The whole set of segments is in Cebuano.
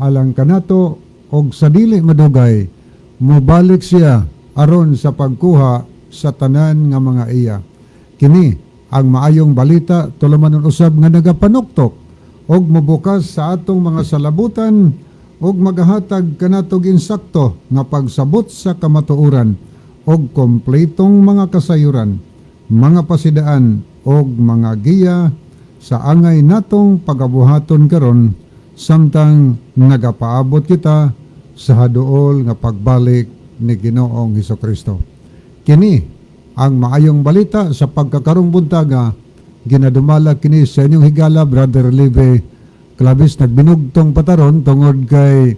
alang kanato og sa dili madugay mobalik siya aron sa pagkuha sa tanan nga mga iya. Kini ang maayong balita, tulumanon usab nga nagapanuktok og mobukas sa atong mga salabutan ug magahatag kanatog insakto nga pagsabot sa kamatuoran og kompletong mga kasayuran, mga pasidaan og mga giya sa angay natong pagabuhaton karon samtang nagapaabot kita sa haduol nga pagbalik ni Ginoong Hesukristo. Kini ang maayong balita sa pagkakarong buntaga, ginadumala kini sa inyong higala, Brother Live Clavis. Nagbinugtong pa ta ron tungod kay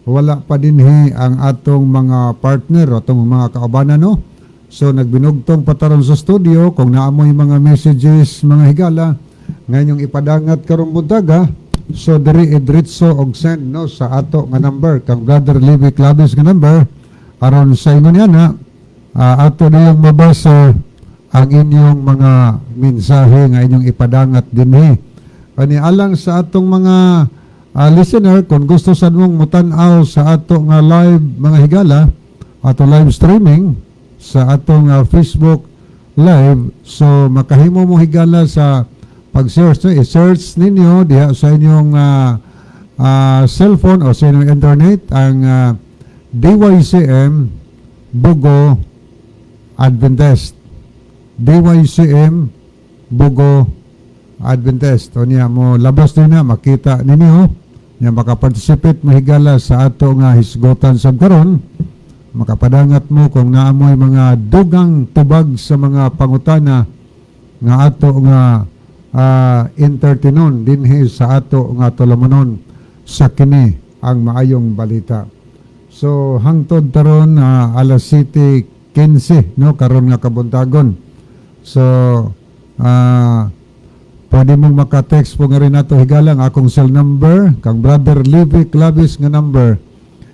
wala pa dinhi ang atong mga partner, atong mga kaubanan, no? So nagbinugtong pa ta ron sa studio. Kung naamoy mga messages, mga higala, nga inyong ipadangat karong buntaga, so diri idritso og send, no, sa ato nga number, kang Brother Levi Clavis nga number, aron sa ingon niya na ato na yung mabasa ang inyong mga mensahe nga inyong ipadangat dinhi. Ani alang sa atong mga listener, kung gusto sad mong mutan-aw sa ato nga live, mga higala, ato live streaming sa atong Facebook Live, so makahimo mo, higala, sa pag-search, no? I-search ninyo diha sa inyong cellphone o sa inyong internet ang DYCM Bogo Adventist. DYCM Bogo Adventist. O niya mo labas din na makita ninyo niya, makaparticipate mo, higala, sa ato nga hisgotan sa karon. Makapadangat mo kung naamoy mga dugang tubag sa mga pangutana nga ato nga entertainon dinhi sa ato nga tulumanon sa kini ang maayong balita. So hangtod taron alas 7:15, no, karon nga kabuntagon. So pwede mong maka-text po nga rin nato, higala, ang akong cell number, kang Brother Levi Clavis nga number,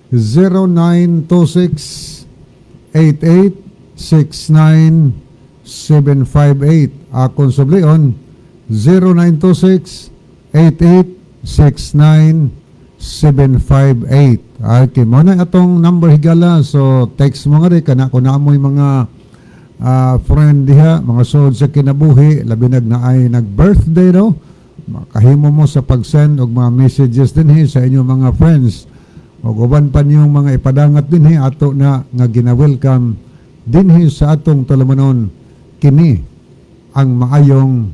0926 8869 758. Akong sublion, 0926 8869 758. Okay, mao na atong number, higala. So text mo nga rin kana kung naamoy mga friend diha, mga suod sa kinabuhi, labi nag naay nag-birthday, no? Makahimo mo sa pag-send og mga messages dinhi sa inyong mga friends. Og uban pa niyong mga ipadangat dinhi, ato na nga gina-welcome dinhi sa atong tulumanon, kini ang maayong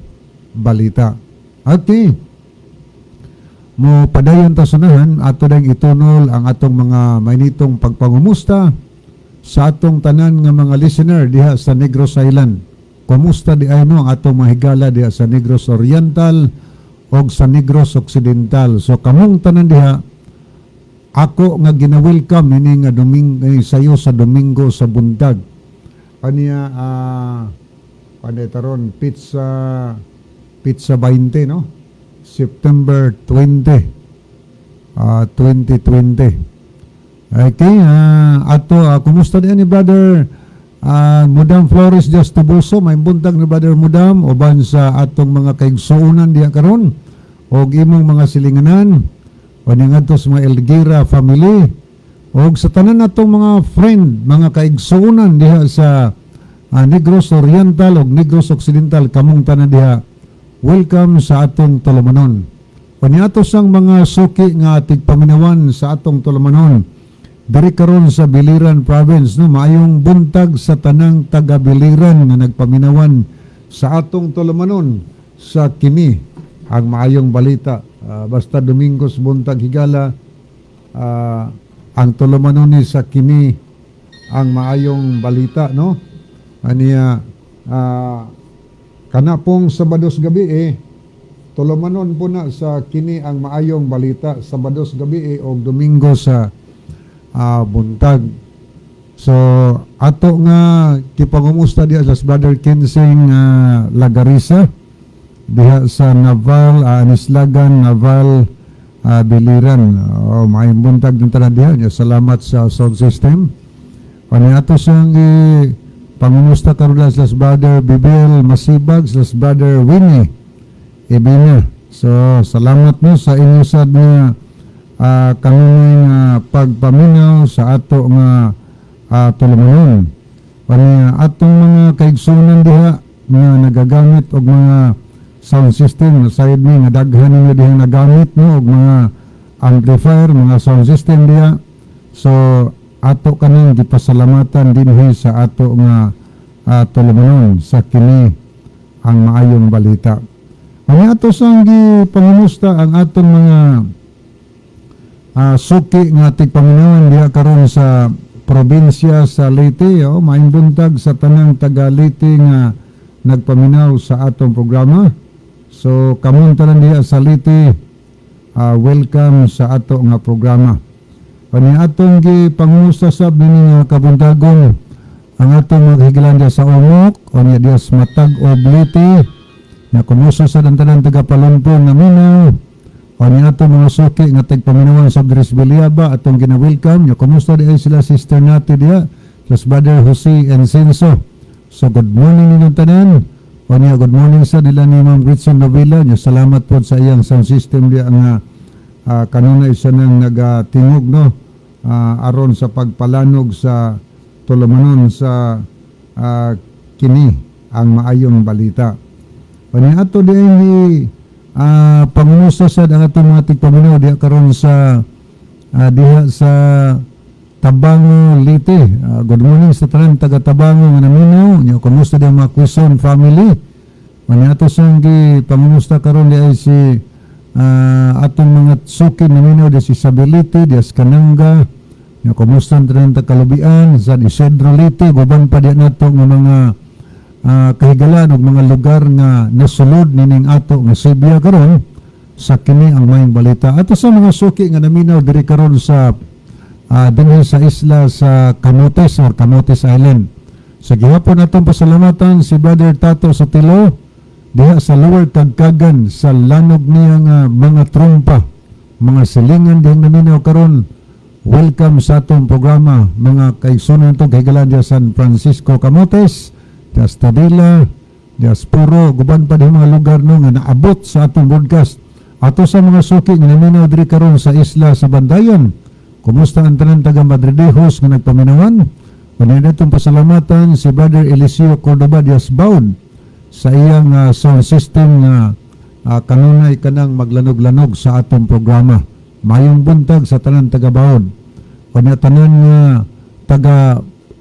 balita. Okay. Mo padayon ta sunahan, ato dang itunol ang atong mga mainitong pagpangumusta sa atong tanan nga mga listener diha sa Negros Island. Kumusta di ay, no, ang atong mga higala diha sa Negros Oriental o sa Negros Occidental? So kamong tanan diha, ako nga gina-welcome ini nga Domingo, eh, sayo sa Domingo sa buntag. Aniya panay taron petsa petsa 20, no? September 20 2020. Okay, ato kumusta din ni Brother Mudam Flores Just Tubuso, may buntag ni Brother Mudam uban sa atong mga kaigsuonan diha karon og imong mga silinganan o ngadto sa mga Elgira family og sa tanan natong mga friend, mga kaigsuonan diha sa Negros Oriental og Negros Occidental, kamong tanan diha, welcome sa atong tulumanon. Kaniato sang mga suki nga tigpaminawan sa atong tulumanon diri karon sa Biliran Province, no? Maayong buntag sa tanang taga Biliran nga nagpaminawan sa atong tulumanon sa kini ang maayong balita. Basta Domingos buntag, higala, ang tulumanon ni sa kini ang maayong balita, no? Aniya kana pong Sabados gabi eh, tulumanon po na sa kini ang maayong balita, Sabados gabi eh, og Domingo sa buntag. So ato nga gipangumusta diha sa Brother Kinsing Lagarisa diha sa Naval Anislagan, Naval Biliran. Oh, maayong buntag ng tanan diha. Nya, salamat sa sound system. Ani ato siyang pangumusta karon sa Brother Bibel Masibag, sa Brother Winnie Ibina. So salamat mo sa inyo sad nga kanunay nga pagpaminaw sa ato nga tulumanon. Unya atong mga kaigsunan diha nga nagagamit og mga sound system, sayod mi nga daghan ninyo diha nagamit, no, og mga amplifier, mga sound system diha. So ato kaning gipasalamatan dinhi sa ato nga tulumanon sa kini ang maayong balita. Ang ato sang gipangumusta ang atong mga suki nga tigpaminawan diha karon sa probinsya sa Leyte, oh, maayong buntag sa tanang taga Leyte nga nagpaminaw sa atong programa. So kamong tanan diha sa Leyte, welcome sa ato nga programa. Unya atong gipangumusta sab nini nga kabuntagon ang atong mga higalan diha sa Ormoc, unya diha sa Matag-ob, Leyte, na kumusta sa tanan taga Palumpon nga minaw. Unya atong mga suki nga tagpaminawan sa Dres Villaba, atong gina-welcome. Nya kumusta diay sila Sister Nati diha, plus Brother Jose Ensenso. So good morning ninyong tanan. Unya good morning sa nila ni Ma'am Gretchen Novilla. Nya salamat po sa iyang sound system diha nga kanunay siya nang nagatingog, no, aron sa pagpalanog sa tulumanon sa kini ang maayong balita. Unya ato din pangumusta sad ang atong mga tigpaminaw diha karon sa diha sa Tabango, Leyte. Good morning sa tanan taga Tabango nga naminaw. Nya kumusta diha mga Quezon family. Unya ato sang gi pangumusta karon diha ay si atong mga suki naminaw diha si Isabelite, diha sa Kananga. Nya kumusta ang tanan taga Kalubian, San Isidro, Leyte, guban pa diha nato nga mga kahigalan og mga lugar nga nasulod nining ato nga Sibya karon sa kini ang maayong balita. Ato sa mga suki nga naminaw diri karon sa dinhi sa isla sa Camotes or Camotes Island. Sa gihapon atong pasalamatan si Brother Tato Sotelo diha sa Lower Kagkagan sa lanog niya nga mga trumpa, mga silingan dihang naminaw karon. Welcome sa atong programa, mga kaigsunan to kahigalan diha San Francisco Camotes, diha sa Tadila, diha sa Puro, guban pa diha mga lugar, no, nga naabot sa atong broadcast. Ato sa mga suki nga naminaw diri karon sa isla sa Bandayan. Kumusta ang tanan taga Madridejos nga nagpaminawan? Unya atong pasalamatan si Brother Eliseo Cordoba Diaz Baud sa iyang sound system nga kanunay kanang maglanog-lanog sa atong programa. Mayong buntag sa tanan taga Baud. Unya tanan nga taga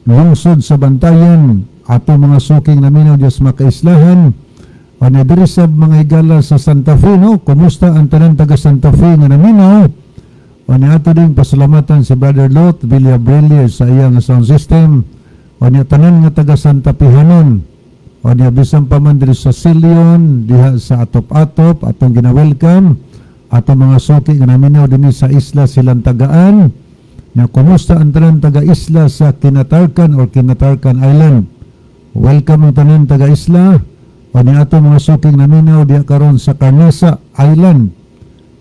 lungsod sa Bantayan, ato mga suking naminaw Dios makaislahan. Unya diri sa mga higala sa Santa Fe, no? Kumusta ang tanan taga Santa Fe nga naminaw? Unya ato din pasalamatan si Brother Lot Villabrille sa iyang sound system. Unya tanan nga taga Santa Fehanon. Unya bisan pa man diri sa Silion, diha sa Atop-Atop, atong gina-welcome. Ato mga suki nga naminaw dinhi sa isla Silantagaan. Nya kumusta ang tanan taga isla sa Kinatarkan or Kinatarkan Island? Welcome ang tanan taga isla. Unya ato mga suking naminaw diha karon sa Carnasa Island.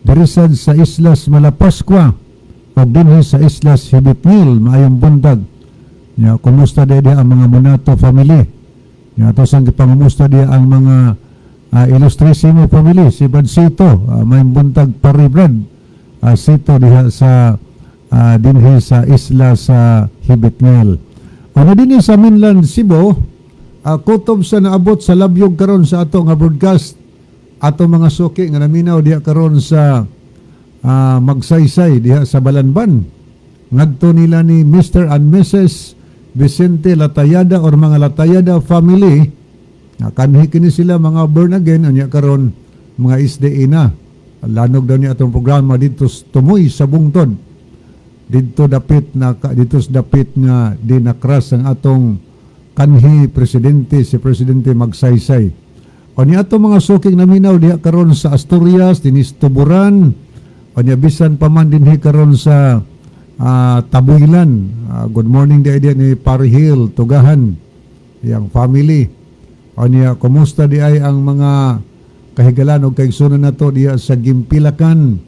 Diri sad sa Islas Malapascua ug dinhi sa Islas Hibitngil, maayong buntag. Nya kumusta diha ang mga Monato family? Nya ato sang gipangumusta diha ang mga Illustrissimo family, si Brad Sito, maayong buntag pare Brad. Sito diha sa dinhi sa isla sa Hibitngil. Ano dinhi sa mainland Cebu, kutob sa naabot sa labyog karon sa ato nga broadcast, ato mga suki nga naminaw diha karon sa Magsaysay diha sa Balanban. Ngadto nila ni Mr. and Mrs. Vicente Latayada or mga Latayada family. Kanhi kini sila mga born again, unya karon mga SDA na. Lanog daw niya atong programa dito sa Tumoy sa Bungtod. Dito dapit na dito sa dapit nga dinakras ang atong kanhi presidente, si Presidente Magsaysay. O niya ato mga suking naminaw diha karon sa Asturias, dinhi sa Tuburan, o niya bisan pa man dinhi karon sa Tabuilan. Good morning diha diha ni Parihil, Tugahan, yang family. O niya, kumusta di ay ang mga kahigalan o kaigsunan nato diha sa Gimpilakan,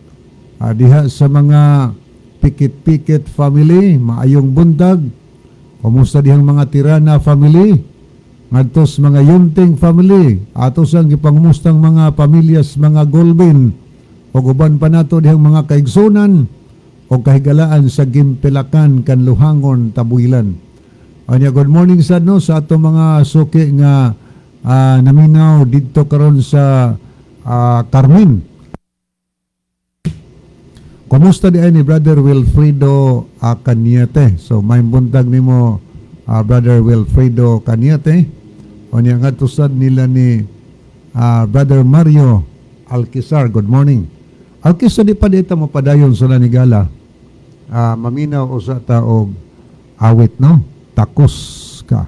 diha sa mga Pikit-Pikit family, maayong buntag. Kumusta dihang mga Tirana family? Ngadto sa mga Yunting family, ato sang gipangumustang mga pamilyas mga Golbin o Ug uban pa nato dihang mga kaigsunan o kahigalaan sa Gimpilakan, Kanluhangon, Tabuilan. Anya, good morning sad, no, sa ato mga suki nga naminaw didto karon sa Carmen. Kumusta di ay ni Brother Wilfredo Caniete? So may buntag nimo, Brother Wilfredo Caniete. Unya ngadto sad nila ni Brother Mario Alquizar. Good morning. Alquizar, di pa dito mo padayon sa lanigala. Maminaw usa ta og awit, no? Takos ka.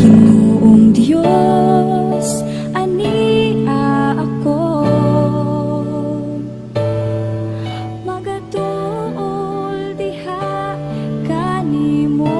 Ginoong Diyos, ania ako magatuol diha kanimo.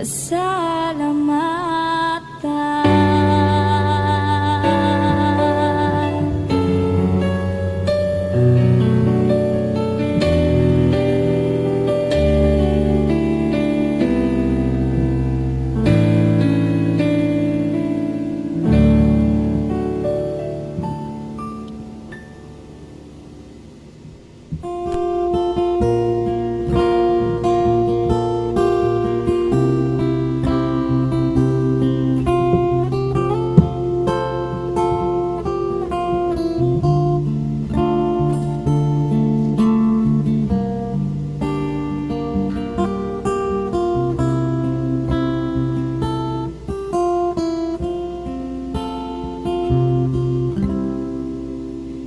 Pasalamatan.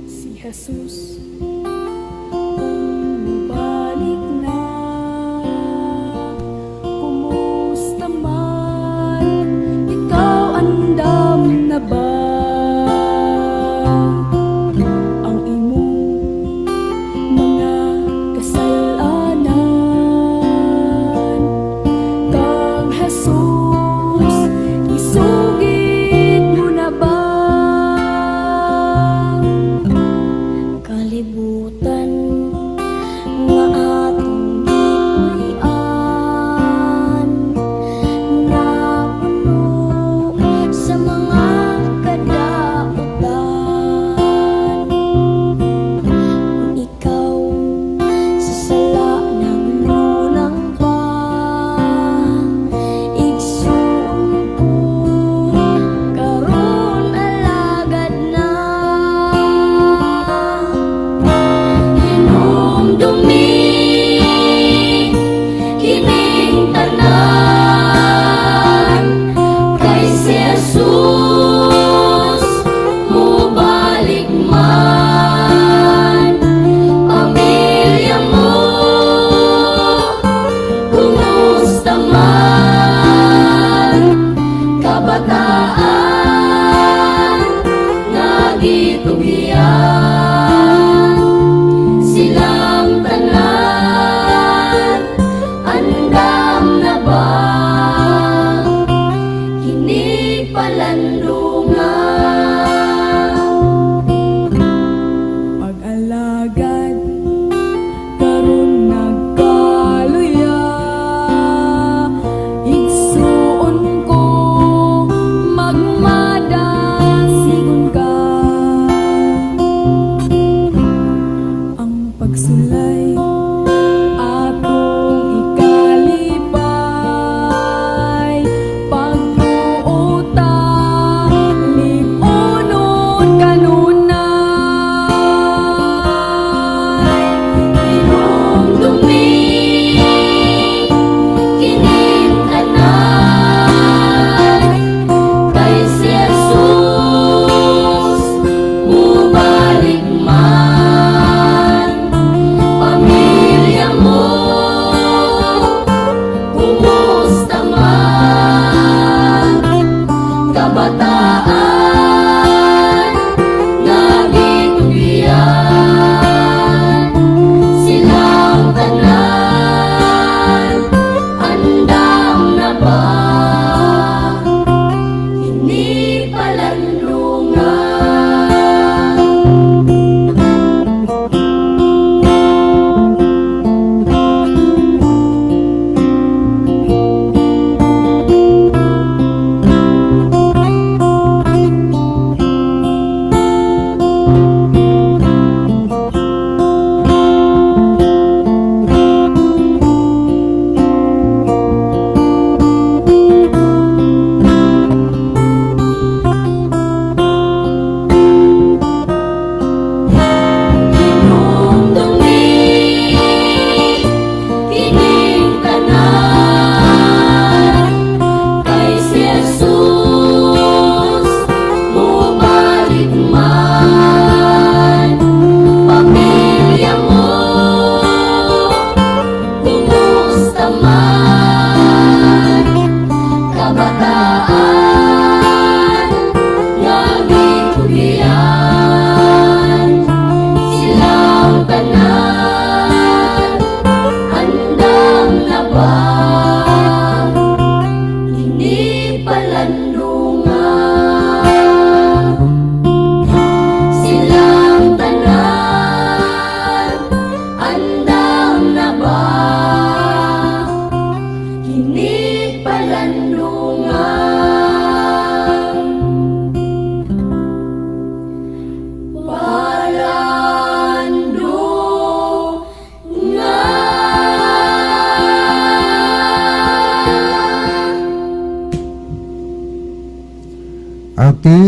Si Jesus balik na. Kumusta man ikaw, andam na ba ang imong mga kasalanan? Kang Jesus, isugid mo na ba? Kalibutan nga atong gipuy-an napuno sa mga kadautan. Kung ikaw sa sala naglunang pa, igsuon ko, karon alagad na. Hinumdumi kining tanan, kay si Jesus mobalik man. Pamilya mo, kumusta man? Kabataan nga gitugyan, silang tanan, andam na ba kini palandungan? Pag-alagad karon nagkaluya. Kini palandungan. Palandungan. Okay,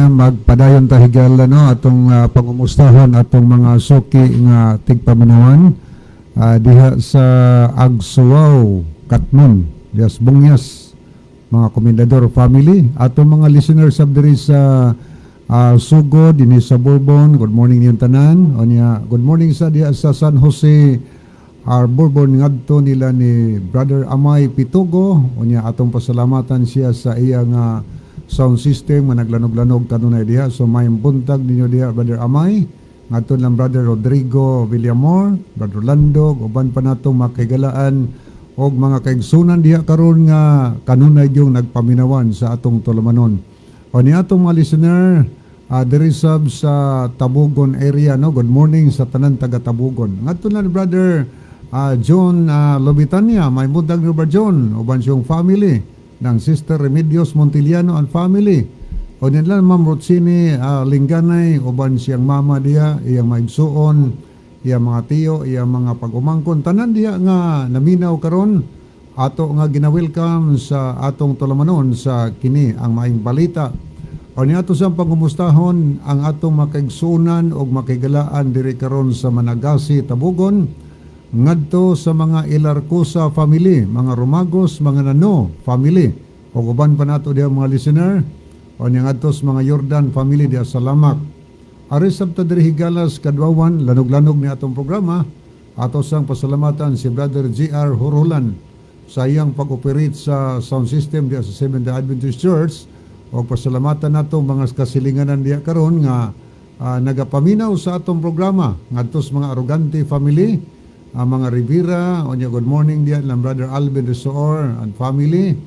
magpadayon ta, higala, no, atong pangumustahon atong mga suki nga tigpaminawan diha sa Agsuwaw, Katmon, Dias Bungyas, mga Komendador family, atong mga listeners sab diri sa Sugod, dinhi sa Bourbon, good morning niyong tanan. Onya, good morning sa diha sa San Jose Our Bourbon, ngadto nila ni Brother Amay Pitugo. Unya atong pasalamatan siya sa iya nga sound system nga naglanog-lanog kanunay diha. So may buntag ninyo diha, Brother Amay. Ngadto lang Brother Rodrigo Villamor, Brother Orlando, uban pa natong makigalaan og mga kaigsunan diha karon nga kanunay yung nagpaminawan sa atong tulumanon. O ni atong mga listener diri sab sa Tabugon area, no, good morning sa tanan taga Tabugon. Ngadto na ni Brother John Lobitania, may buntag ni Brother John uban siyang family, ng Sister Remedios Montiliano and family. O nila Ma'am Rotsini Lingganay uban siyang mama diha, iyang maigsuon, iyang mga tiyo, iyang mga pag-umangkon, tanan diha nga naminaw karon ato nga gina-welcome sa atong tulumanon sa kini ang maayong balita. O ni ato sa pangumustahon ang atong makaigsunan og makigalaan diri karon sa Managasi, Tabugon, ngadto sa mga Ilarcosa family, mga Romagos, mga Nano family. O uban pa nato diha mga listener. O niya ngadto sa mga Jordan family diha sa Lamak. Ari sab ta diri, higalas, Kadwawan, lanog-lanog ni atong programa. Ato sang pasalamatan si Brother G.R. Horolan sa iyang pag-operate sa sound system diha sa Seventh Day Adventist Church. O pasalamatan nato mga kasilinganan diha karon nga nagapaminaw sa atong programa, ngadto sa mga Arrogante family, ang mga Rivera. Onya good morning diha lang Brother Alvin Resoor and family,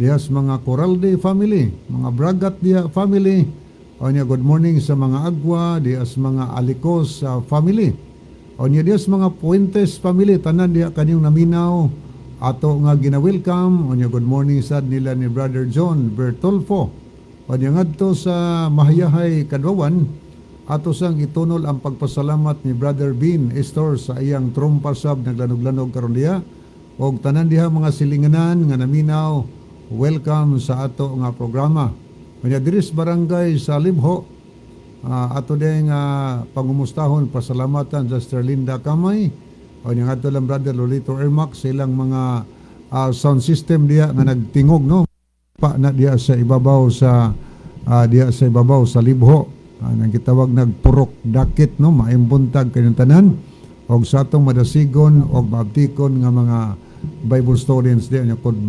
diha sa mga Coralde family, mga Bragat diha family. Onya good morning sa mga Agwa diha, sa mga Alicos family. Onya diha sa mga Puentes family, tanan diha kanyong naminaw ato nga gina-welcome. Onya good morning sad nila ni Brother John Bertolfo. Onya ngadto sa Mahayahay, Kadwawan, ato sang itunol ang pagpasalamat ni Brother Bean Estor sa iyang trompa sab naglanog-lanog karon diha. Og tanan diha mga silinganan nga naminaw, welcome sa ato nga programa. Unya diri sa barangay sa Libho, ato din nga pangumustahon, pasalamatan sa Sister Linda Kamay. O nya ngadto lang Brother Lolito Ermac sa ilang mga sound system diha nga nagtingog, no, pa na diha sa ibabaw sa Libho, nang gitawag nagpurok dakit, no. Maayong buntag kanyang tanan og sa atong madasigon og maabtikon nga mga Bible students diha. Good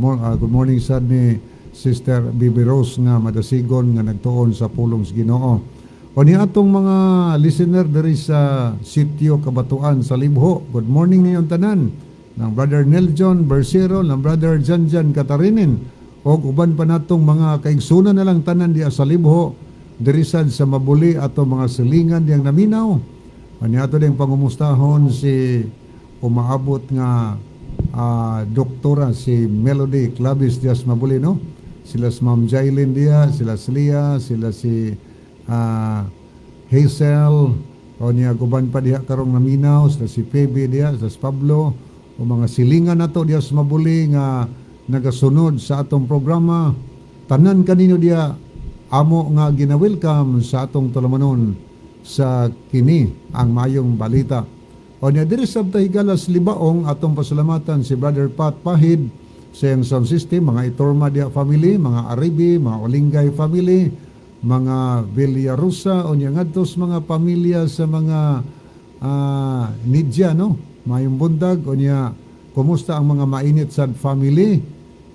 morning sad ni Sister Bibi Rose nga madasigon nga nagtuon sa pulong sa Ginoo. O ni atong mga listener diri sa Sitio Kabatuan sa Libho, good morning ninyong tanan, ng Brother Neljon Bersero, ng Brother Janjan Katarinin, og uban pa natong mga kaigsunan na lang tanan diha sa Libho, diri sad sa Mabuli, ato mga silingan diyang naminaw. Ani ato ding pangumustahon si umaabot nga doktora si Melody Clavis dias Mabuli, no? Sila si Ma'am Jailyn diya, sila si Leah, sila si Hazel, o niya guban pa diha karong naminaw, sila si Phoebe diha, sila si Pablo, o mga silingan nato diha sa Mabuli nga nagasunod sa atong programa. Tanan kanino diha amo nga gina-welcome sa atong tulumanon sa kini ang mayong balita. O niya diri sa Tahigalas Libaong, atong pasalamatan si Brother Pat Pahid sa iyang sound system, mga Itorma diha family, mga Aribi, mga Olingay family, mga Villarusa, o niya ngadto sa mga pamilya sa mga Nidya, no? Mayong buntag, o niya kumusta ang mga Mainit sad family?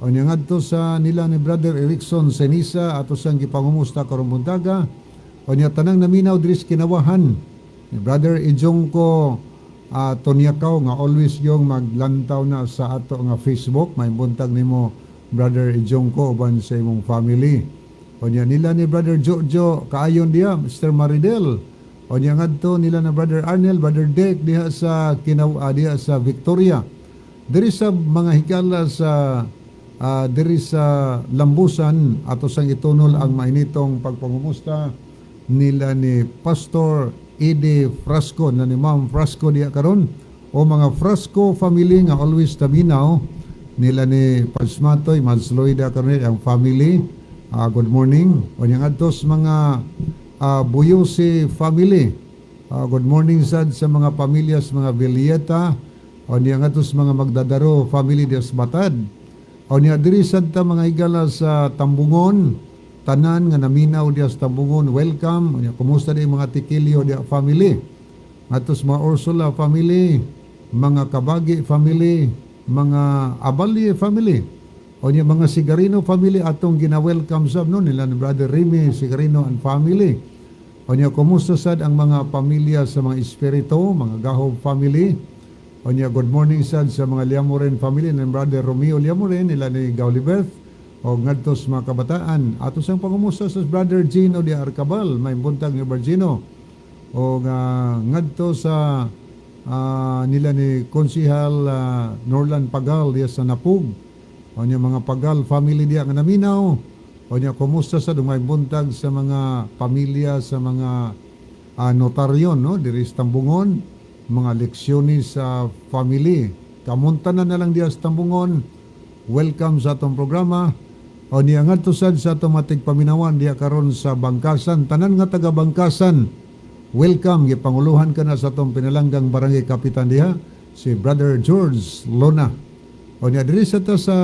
O niya ngadto sa nila ni Brother Erickson Senisa, ato sang gipangumusta karong buntaga. O niya tanang naminaw diri sa Kinawahan. Ni Brother Ijongko Tonyakaw nga always yung maglantaw na sa ato nga Facebook. May buntag nimo, Brother Ijongko, uban sa imong family. O niya nila ni Brother Jojo Kaayon diha, Mr. Maridel. O niya ngadto nila na Brother Arnel, Brother Dick diha sa Kinaw diha sa Victoria. Diri sa mga higala sa diri sa Lambusan, ato sang itunol ang mainitong pagpangumusta nila ni Pastor Ede Frasco na ni Ma'am Frasco diya karon, o mga Frasco family nga always taminaw nila ni Padsmatoy Madsloida karon ang family. Good morning. O nya ngadto sa mga Buyusi family. Good morning sad sa mga pamilya sa mga Villeta. O niya ngadto sa mga Magdadaro family diya sa Batad. O niya diri sad ta, mga higala, sa Tambungon, tanan nga naminaw diya sa Tambungon, welcome. O niya kumusta di mga Tikilyo diya family. Ngadto sa mga Ursula family, mga Kabagi family, mga Abalye family. O niya mga Sigarino family atong gina-welcome sab, no, nila ni Brother Remy Sigarino and family. O niya kumusta sad ang mga pamilya sa mga Espiritu, mga Gahob family. O niya good morning sad sa mga Liamoren family ni Brother Romeo Liamoren, nila ni Gaulibeth o ngadto sa mga kabataan. Ato sang pangumusta sa Brother Gino de Arcabal, may buntag ni Brother Gino. O nga ngadto sa nila ni Konsihal Norlan Pagal diya sa Napug. O niya mga Pagal family diya nga naminaw. O niya kumusta sa dumay buntag sa mga pamilya sa mga notaryo, no, diri sa Tambungon, mga leksyonis sa family. Kamunta na lang diya sa Tambungon. Welcome sa atong programa. O niya ngadto sad sa atong matigpaminawan diya karon sa Bangkasan, tanan nga taga Bangkasan. Welcome, gipanguluhan ka na sa atong pinalanggang barangay kapitan diha, si Brother George Lona. O niya diri sa ta sa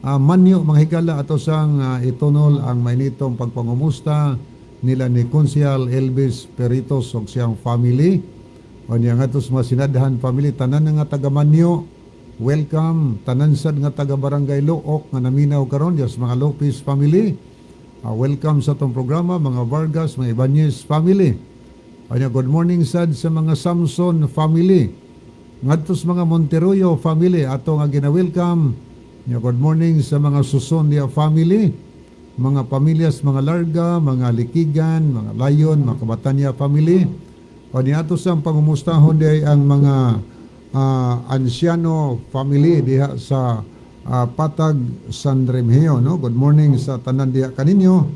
Manyo, mga higala, ato sang itunol ang mainitong pagpangumusta nila ni Konsehal Elvis Peritos ug siyang family. O niya ngadto sa mga Sinadhan family, tanan nga taga Manyo, welcome. Tanan sad nga taga Barangay Look nga naminaw karon diya sa mga Lopez family. Welcome sa atong programa, mga Vargas, mga Ibanez family. O niya good morning sad sa mga Samson family. Ngadto sa mga Monteroyo family ato nga gina-welcome. Nya good morning sa mga Suson dia family, mga pamilyas, mga Larga, mga Likigan, mga Layon, mga Kabatanya family. O niadto sa pangumustahon di ang mga Anciano family diha sa Patag San Remigio, no. Good morning sa tanan diha kaninyo.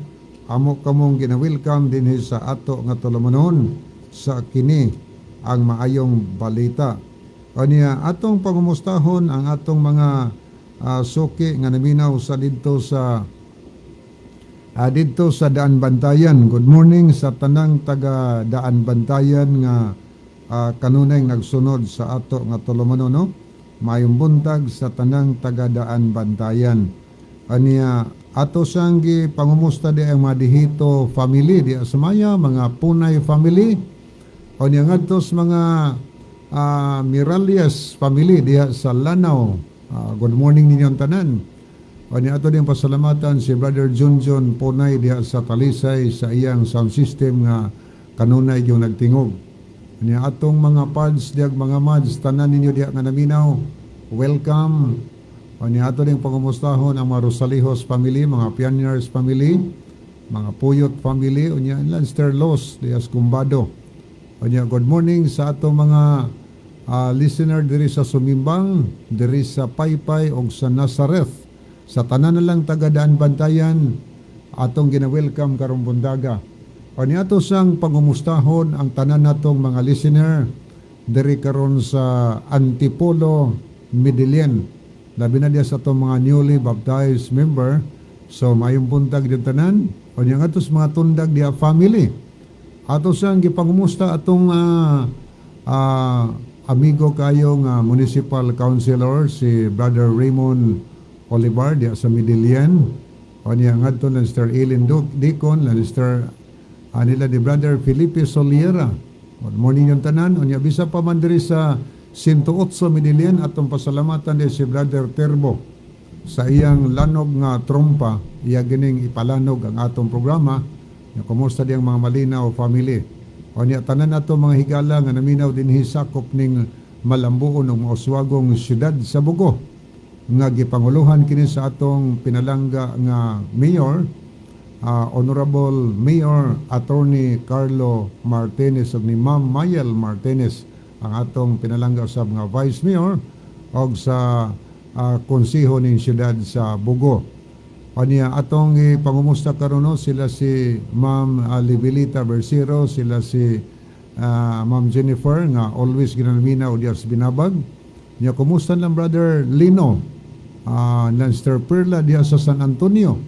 Amo kamong gina-welcome dinhi sa ato nga tulumanon sa kini ang maayong balita. Kaniya atong pangumustahon ang atong mga suki nga naminaw sa didto sa Daan Bantayan. Good morning sa tanang taga Daan Bantayan nga kanunay nagsunod sa ato nga tulumanon, no. Maayong buntag sa tanang taga Daan Bantayan. Aniya ato sang pangumusta di ang mga Dihito family di sa Maya, mga Punay family. O niya ngadto sa mga Miralias family diha sa Lanao. Good morning ninyong tanan. O niya ato din pasalamatan si Brother Junjun Punay diha sa Talisay sa iyang sound system nga kanunay yung nagtingog. Niya atong mga pads diag mga mads, tanan ninyo diha nga naminaw. Welcome. O niya ato din pangumustahon ang mga Rosalijos family, mga Pioneers family, mga Puyot family, unya Lanster Los diha sa Kumbado. Unya good morning sa atong mga listener diri sa Sumimbang, diri sa Paypay ug sa Nazareth. Sa tanan na lang taga Daan Bantayan, atong gina-welcome karong bundaga. O niadto sang pangumustahon ang tanan natong mga listener diri karon sa Antipolo, Medellin. Labi na diya sa atong mga newly baptized member. So maayong buntag din tanan. O niya ngadto sa mga Tundag diya family. Ato sang gipangumusta atong amigo kayo nga municipal councilor, si Brother Raymond Olivar diya sa Medellin. O niya ngadto ng Sir Eileen Dicon, ng Sir nila ni Brother Felipe Soliera. Good morning yung tanan. O niya bisa pa man diri sa 108 Medellin, atong pasalamatan di si Brother Terbo sa iyang lanog nga trompa, iya gining ipalanog ang atong programa. Nya kumusta di ang mga Malinaw family. O niya tanan nato mga higala nga naminaw dinhi sakop ning malambuon ug mauswagong syudad sa Bogo nga gipanguluhan kini sa atong pinalangga nga mayor, Honorable Mayor Attorney Carlo Martinez ug ni Ma'am Mayel Martinez, ang atong pinalangga usab nga Vice Mayor. og sa konseho ning siyudad sa Bogo. Kaniya atong ipangumusta karon, no, sila si Ma'am Libilita Bersiro, sila si Ma'am Jennifer nga always ginanaminaw diya sa Binabag. Nya kumusta lang Brother Lino, Lanster Perla diya sa San Antonio.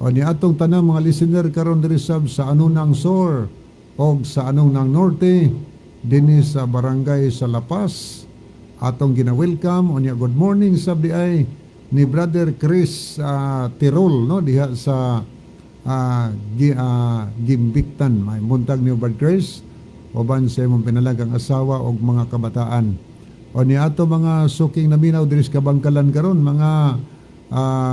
O ni atong tanang mga listener karon diri sab sa Anunang Sur og sa Anunang Norte dinhi sa barangay sa La Paz atong gina-welcome. Unya good morning sab di ay ni Brother Chris Tirol, no, diha sa Gimbiktan. May buntag ni Brother Chris uban sa imong pinalagang asawa og mga kabataan. O ni ato mga suking naminaw diri sa Kabangkalan karon, mga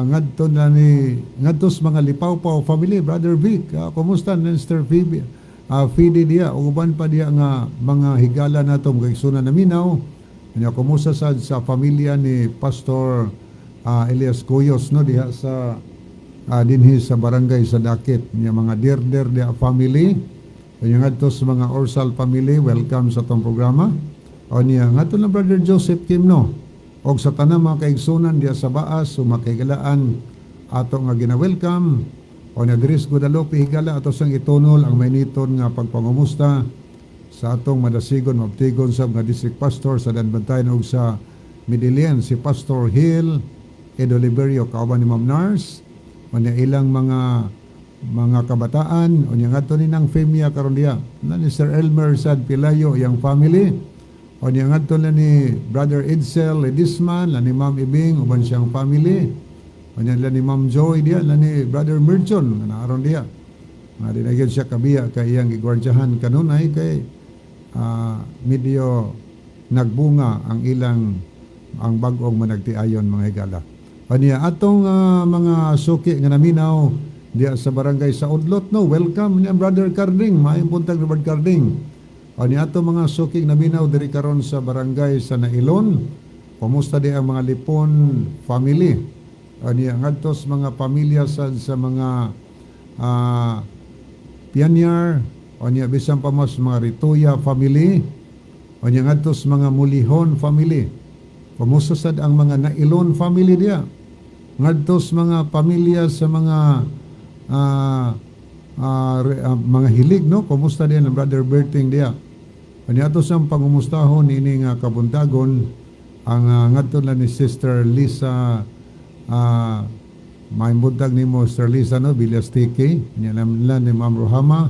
ngadto na ni ngadto sa mga Lipawpaw family, Brother Vic, kumusta Mr. Phoebe, Fide diya ug uban pa diya nga mga higala nato, mga igsoon naminaw. Nya kumusta sad sa pamilya ni Pastor Elias Cuyos, no, diha sa dinhi sa barangay sa Dakit. Nya mga Dirder diha family. Nya ngadto sa mga Orsal family, welcome sa atong programa. O niya ngadto na Brother Joseph Kim, no, og sa tanang mga kaigsunan diha sa Baas o makahigalaan ato nga gina-welcome. O na diri sa Guadalupe, higala, ato sang itunol ang mainiton nga pagpangumusta sa atong madasigon mabtigon sa nga district pastor sa Daanbantayan ug sa Medellin, si Pastor Hill Ed Oliverio kauban ni Ma'am Nars unya ilang mga kabataan. Unya ngadto ni nang Femia karon diha na ni Sir Elmer Sad Pilayo iyang family. Unya ngadto na ni Brother Edsel Edisman, la ni Ma'am Ibing uban siyang family. Unya la ni Ma'am Joy diha, la ni Brother Merchon nga naaron diha nga di na gyud siya kabiya kay iyang gigwardyahan kanunay kay medyo nagbunga ang ilang ang bag-ong managtiayon, mga higala. Aniya atong mga suki nga naminaw diya sa barangay sa Udlot, no, welcome niya Brother Carding, maayong buntag, Brother Carding. Aniya ato mga suki nga naminaw diri karon sa barangay sa Nailon. Kumusta di ang mga Lipon family? Aniya ngadto sa mga pamilya sa mga Pianyar, unya bisan pa mas mga Rituya family, unya ngadto sa mga Mulihon family. Kumusta sad ang mga Nailon family diya? Ngadto sa mga pamilya sa mga mga hilig, no? Kumusta diya ng Brother Berting diya? Unya ato sa pangumustahon ini nga kabuntagon ang ngadto na ni Sister Lisa, may buntag nimo, Sister Lisa, no, Villas TK. Nya nila ni Ma'am Rohama.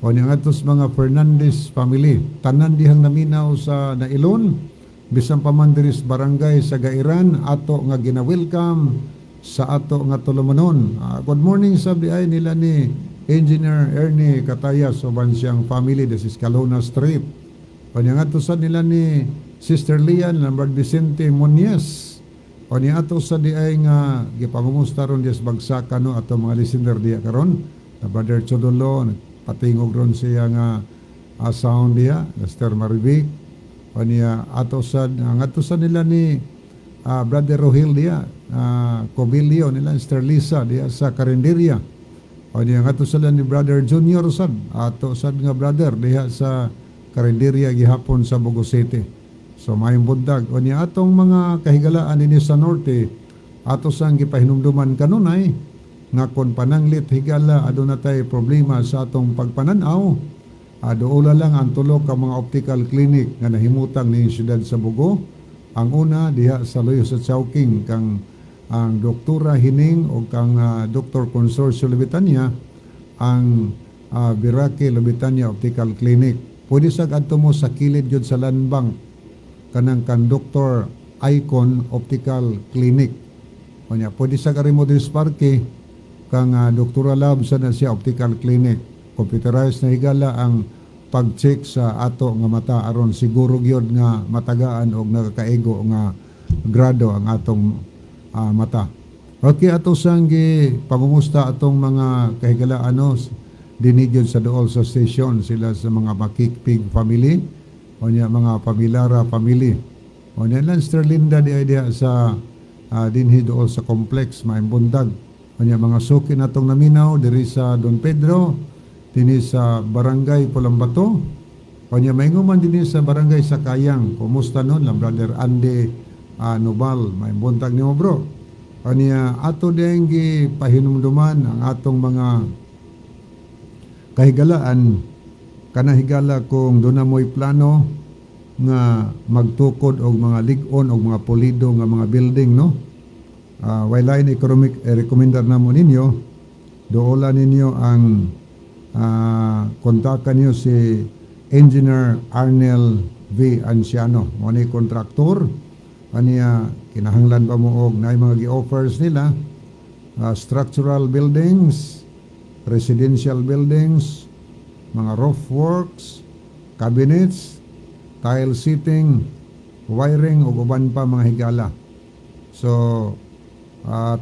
O niya ngadto sa mga Fernandez family. Tanan dihang naminaw sa Nailon, bisan pa man diri sa barangay sa Gairan, ato nga gina-welcome sa ato nga tulumanon. Good morning sab di ay nila ni Engineer Ernie Katayas uban siyang family des Escalona Street. O niya ngadto sa nila ni Sister Lian Lambert Vicente Monies. O niya ato sa di ay nga gipangumusta ron diya sa Bagsakan, no, ato mga listener diya karon. Na Brother Chodolo patingog ron siya nga sound diya, Lester Marivic. O niya ato sa ngadto sa nila ni Brother Rohil diya, Cobilio nila Sister Lisa diya sa Karinderya. O niya ngadto sa ni Brother Junior sad, ato sad nga brother diha sa Karinderya gihapon sa Bogo City. So maayong buntag. O niya atong mga kahigalaan dinhi sa Norte, ato sang gipahinumduman kanunay nga kon pananglit, higala, aduna tay problema sa atong pagpananaw, duola lang ang tulo ka mga optical clinic nga nahimutang ning siyudad sa Bogo. Ang una diha sa Luyo sa Chowking kang ang Doktora Hining o kang Dr. Consorcio Lubitania, ang Birake Lubitania Optical Clinic. Pwede sa adto mo sa kilid gyud sa Land Bank kanang kan Dr. Icon Optical Clinic. Unya pwede sa karimo diri sa parke kang Doktora Lab sa na siya Optical Clinic. Computerized na, higala, ang pag-check sa ato nga mata aron siguro gyud nga matagaan og nakakaigo nga grado ang atong mata. Okay, ato sang gi pangumusta atong mga kahigalaan, no, dinhi gyud sa duol sa station, sila sa mga Makikpig family o niya mga Pamilara family. O niya lang Sister Linda di ay diha sa dinhi duol sa complex, maayong buntag. O niya mga suki natong naminaw diri sa Don Pedro, dinhi sa Barangay Pulambato. O niya maingon man dinhi sa Barangay sa Kayang. Kumusta nun lang Brother Andy Nobal. May buntag nimo, bro. Aniya ato ding pahinumduman ang atong mga kahigalaan kana, higala, kung doon na mo'y plano nga magtukod og mga lig-on og mga pulido nga mga building, no? Way lain economic recommender namo ninyo, doola ninyo ang kontakan niyo si Engineer Arnel V. Anciano. Mo ni kontraktor. Aniya kinahanglan ba mo og naay mga gi-offers nila structural buildings, residential buildings, mga roof works, cabinets, tile setting, wiring ug uban pa, mga higala. So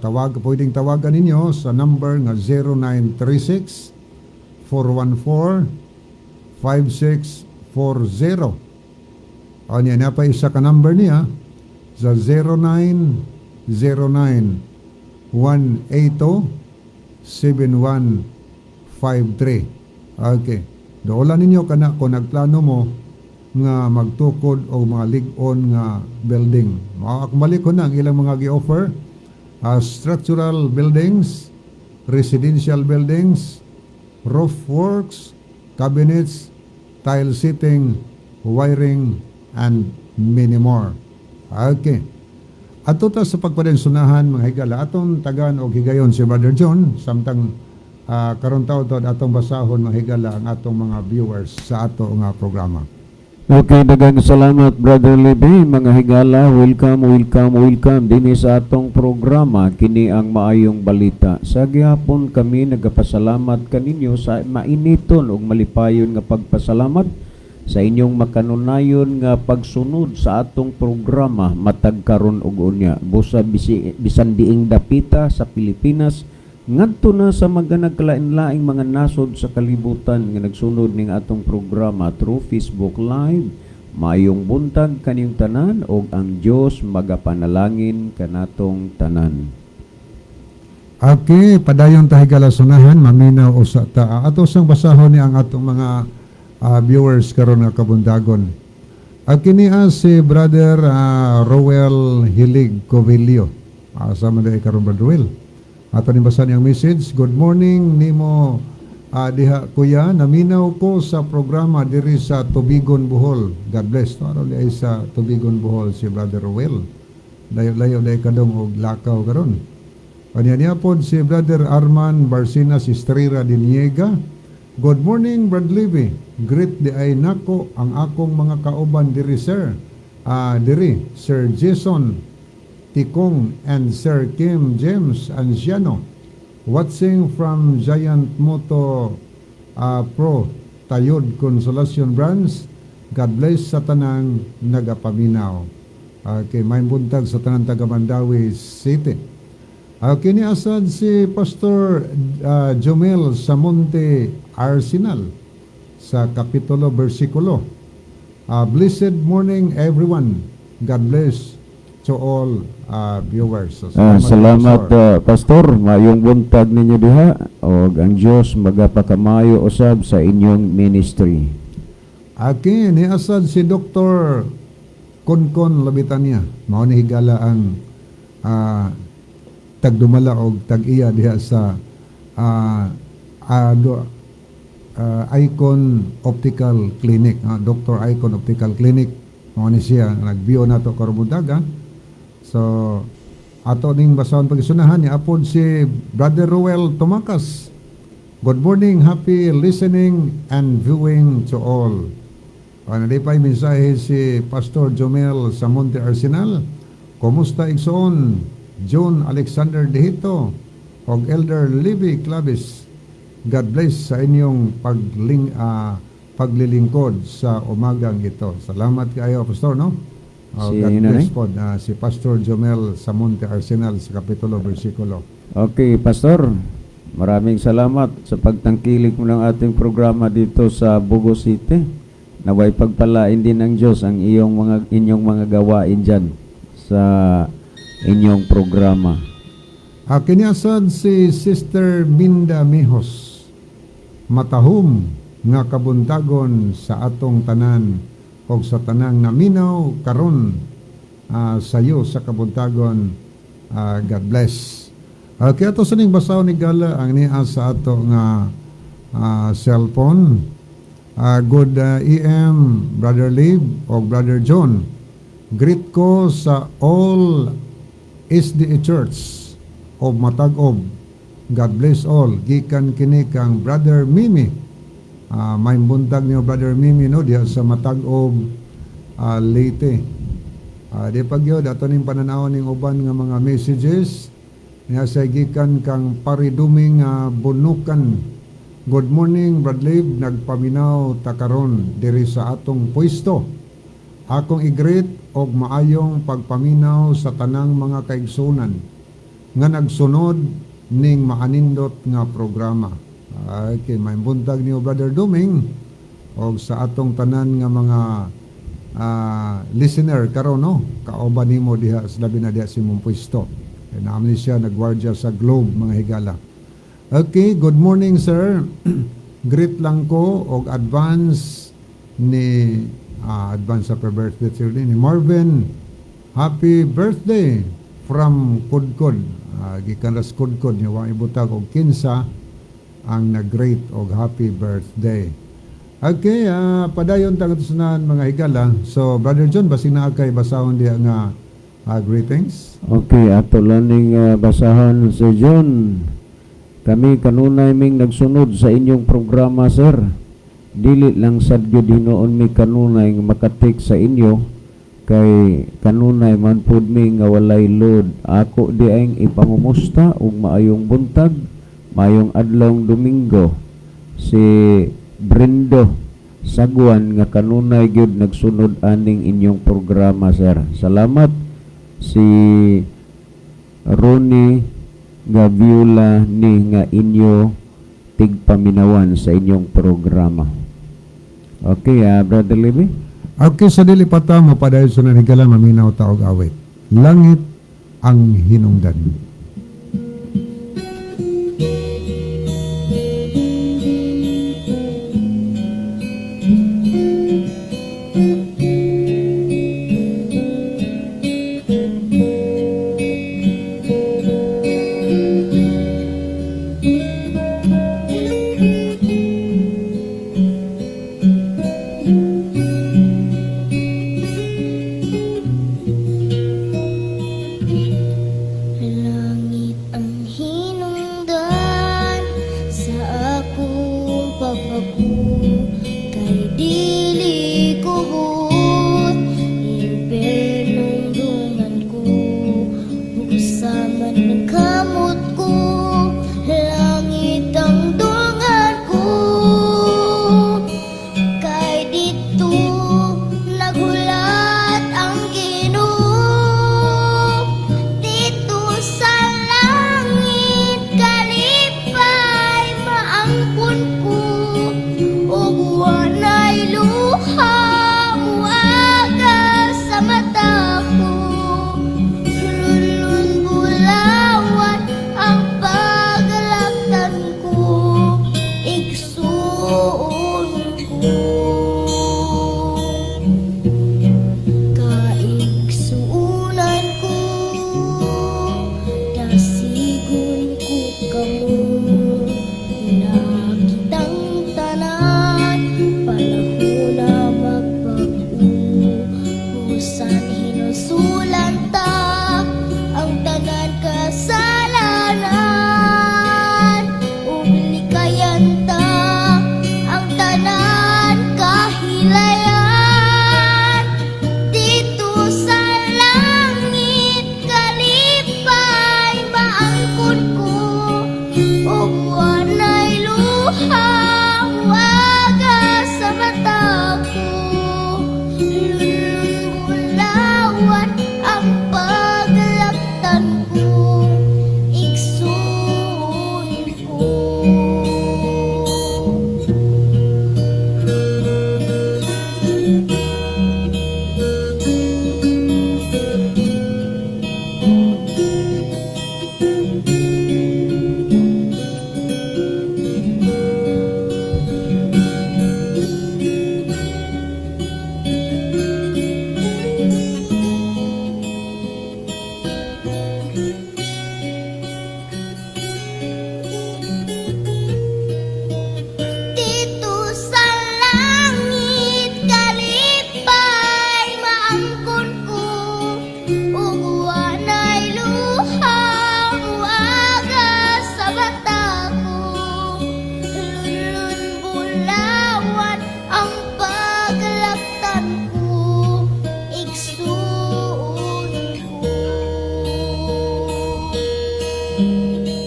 tawag pwedeng tawagan ninyo sa number nga 0936 414 5640. O niya na pa isa ka number niya sa 0909 180 7153. Okay. Doola ninyo kana kung nagplano mo nga magtukod o mga lig-on nga building. Mga balik ko na ang ilang mga gi-offer: structural buildings, residential buildings, roof works, cabinets, tile setting, wiring, and many more. Okay. Ato ta sa pagpadensunahan, mga higala, atong tagan og higayon si Brother John samtang karon tawo atong basahon, mga higala, ang atong mga viewers sa ato nga programa. Okay, daghang salamat, Brother Libby. Mga higala, welcome, welcome, welcome dinhi sa atong programa, kini ang Maayong Balita. Sa gihapon kami nagapasalamat kaninyo sa mainiton ug malipayon nga pagpasalamat sa inyong makanunayon nga pagsunod sa atong programa matag karon ug unya. Busa bisan diing dapita sa Pilipinas ngadto na sa mga nagkalain-laing mga nasod sa kalibutan nga nagsunod ning atong programa through Facebook Live. Maayong buntag kaniyong tanan og ang Dios magapanalangin kanatong tanan. Okay, padayon ta, higala, sunahan, maminaw usa ta. Ato sang basahon ni ang atong mga viewers karon nga kabuntagon. Kini si Brother Roel Hilig Covillo. Asa man diay karon, Brother Roel? Ato ni basahan ang message. "Good morning nimo diha, kuya. Naminaw ko sa programa diri sa Tubigon, Bohol. God bless." No, ano diay sa Tubigon, Bohol si Brother Roel. Layo-layo diay kadong og lakaw karon. Kanya niya po si Brother Arman Barcinas Estrera de Niega. "Good morning, Brad Levy. Greet di ay nako ang akong mga kauban diri, sir. Diri, Sir Jason Tikong and Sir Kim James Anciano. Watching from Giant Moto Pro Tayod Consolacion Branch. God bless sa tanang nagapaminaw." Okay, may buntag sa tanang taga Mandaue City. Kini asad si Pastor Jomel Samonte Arsenal sa Kapitulo Versikulo. "Blessed morning, everyone. God bless to all viewers." So, Salamat, Pastor. Pastor. Maayong buntag ninyo diha og ang Dios magapakamayo usab sa inyong ministry. Okay, ni asad si Dr. Konkon Labitania. Mao ni, higala, ang tagdumala og tag-iya diha sa Icon Optical Clinic. Dr. Icon Optical Clinic. Mao ni siya nag-view nato karong buntaga. So ato ning basahon pagisunahan ni apod si Brother Ruel Tumakas. "Good morning, happy listening and viewing to all." Ano di pa mensahe si Pastor Jomel sa Monte Arsenal. "Kumusta, igsoon John Alexander Dehito og Elder Libby Clavis. God bless sa inyong paglilingkod sa umagang ito." Salamat kayo, Pastor, no? Oh, Si God nanay? Bless po, si Pastor Jomel sa Monte Arsenal sa Kapitulo Versikulo. Okay, Pastor. Maraming salamat sa pagtangkilik mo ng ating programa dito sa Bogo City. Naway pagpalain din ng Diyos ang iyong mga inyong mga gawain diyan sa inyong programa. Kini asad si Sister Minda Mihos. "Matahom nga kabuntagon sa atong tanan og sa tanang naminaw karon." Sayo sa kabuntagon. God bless. Okay, ato sa ning basahon, higala, ang niya sa ato nga cellphone. Good AM, Brother Liv o Brother John. Greet ko sa all SDA Church of Matag-ob. God bless all. Gikan kini kang Brother Mimi. May buntag niyo, Brother Mimi, no, diha sa Matag-ob, Leyte. Di pa gyud ato ning pananaw ning uban nga mga messages niya sa gikan kang Pariduming, Bunukan. Good morning, Brad Liv, nagpaminaw ta karon diri sa atong pwesto. Akong i-greet og maayong pagpaminaw sa tanang mga kaigsunan nga nagsunod ning maanindot nga programa. Okay, may buntag niyo, Brother Duming, og sa atong tanan nga mga listener karon, no, kauban nimo diha sa labi na diha sa imong pwesto. Kay naman siya nagwardya sa Globe, mga higala. Okay, good morning, sir. Greet lang ko og advance ni advance sa birthday sir ni Marvin. Happy birthday from Kudkod. Gikan ras Kudkod niya wa ibutag og kinsa ang nag-greet og happy birthday. Okay, padayon ta katusunan, mga higala. So, Brother John, basing naa kay basahon diha nga greetings. Okay, ato lang ning basahan, Sir John. Kami kanunay ming nagsunod sa inyong programa, sir. Dili lang sad gyud hinuon mi kanunay nga makatik sa inyo kay kanunay man pud mi nga walay load. Ako di ang ipangumusta og maayong buntag, maayong adlawng Domingo. Si Brendo Sagwan nga kanunay gyud nagsunod aning inyong programa, sir. Salamat. Si Ronnie Gaviola ni nga inyo tigpaminawan sa inyong programa. Okay, Brother Libby? Okay, sa dili pa ta mapadayon sa higala, maminaw ta og awit. Langit ang Hinungdan.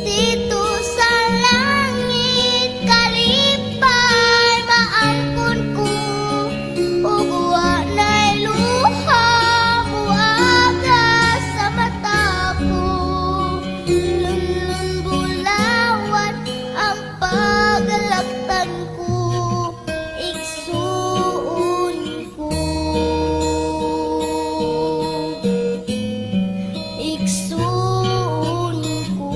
Didto sa langit kalipay maangkon ko ug walay luha muaga sa mata ko. Lunlun bulawan ang pagalaktan ko, igsuon ko, igsuon ko,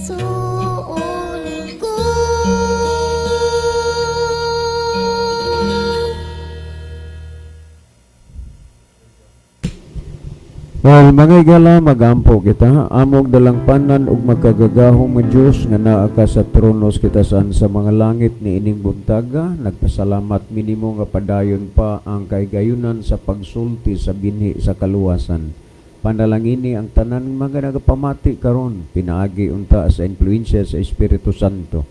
suon ko. Well, mga igala, magampo kita. Amog dalangpanan ug magkagagahom nga Dios nga naa ka sa tronos kitasan sa mga langit ni ining buntaga. Nagpasalamat minimo nga padayon pa ang kaigayunan sa pagsulti sa binhi sa kaluwasan. Panalangini ang tanan mga nagapamati karon pinaagi unta sa impluwensya sa Espiritu Santo.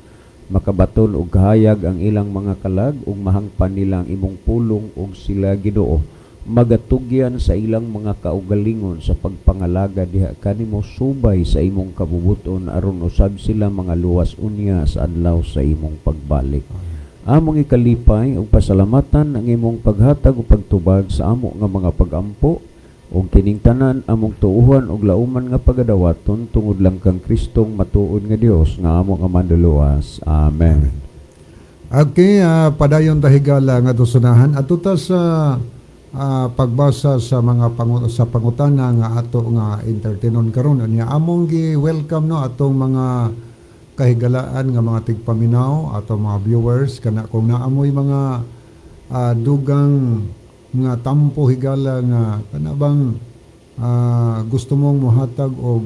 Makabaton og kahayag ang ilang mga kalag ug mahangpan nila ang imong pulong ug sila, Ginoo, magatugyan sa ilang mga kaugalingon sa pagpangalaga diha kanimo subay sa imong kabubuton aron usab sila mga luwas unya sa adlaw sa imong pagbalik. Among ikalipay ug pasalamatan ang imong paghatag ug pagtubag sa amo nga mga pagampo ug kining tanan among tuohan ug lauman nga pagadawaton tungod lang kang Kristong matuod nga Dios nga amo nga manluluwas. Amen. Okay, padayon ta, higala, nga sunahan ato ta sa pagbasa sa pangutana nga ato nga entertainon karon. Unya among gi welcome, no, atong mga kahigalaan nga mga tigpaminaw, atong mga viewers, kana kung naamoy mga dugang nga tampo, higala, nga kana bang gusto mong mohatag og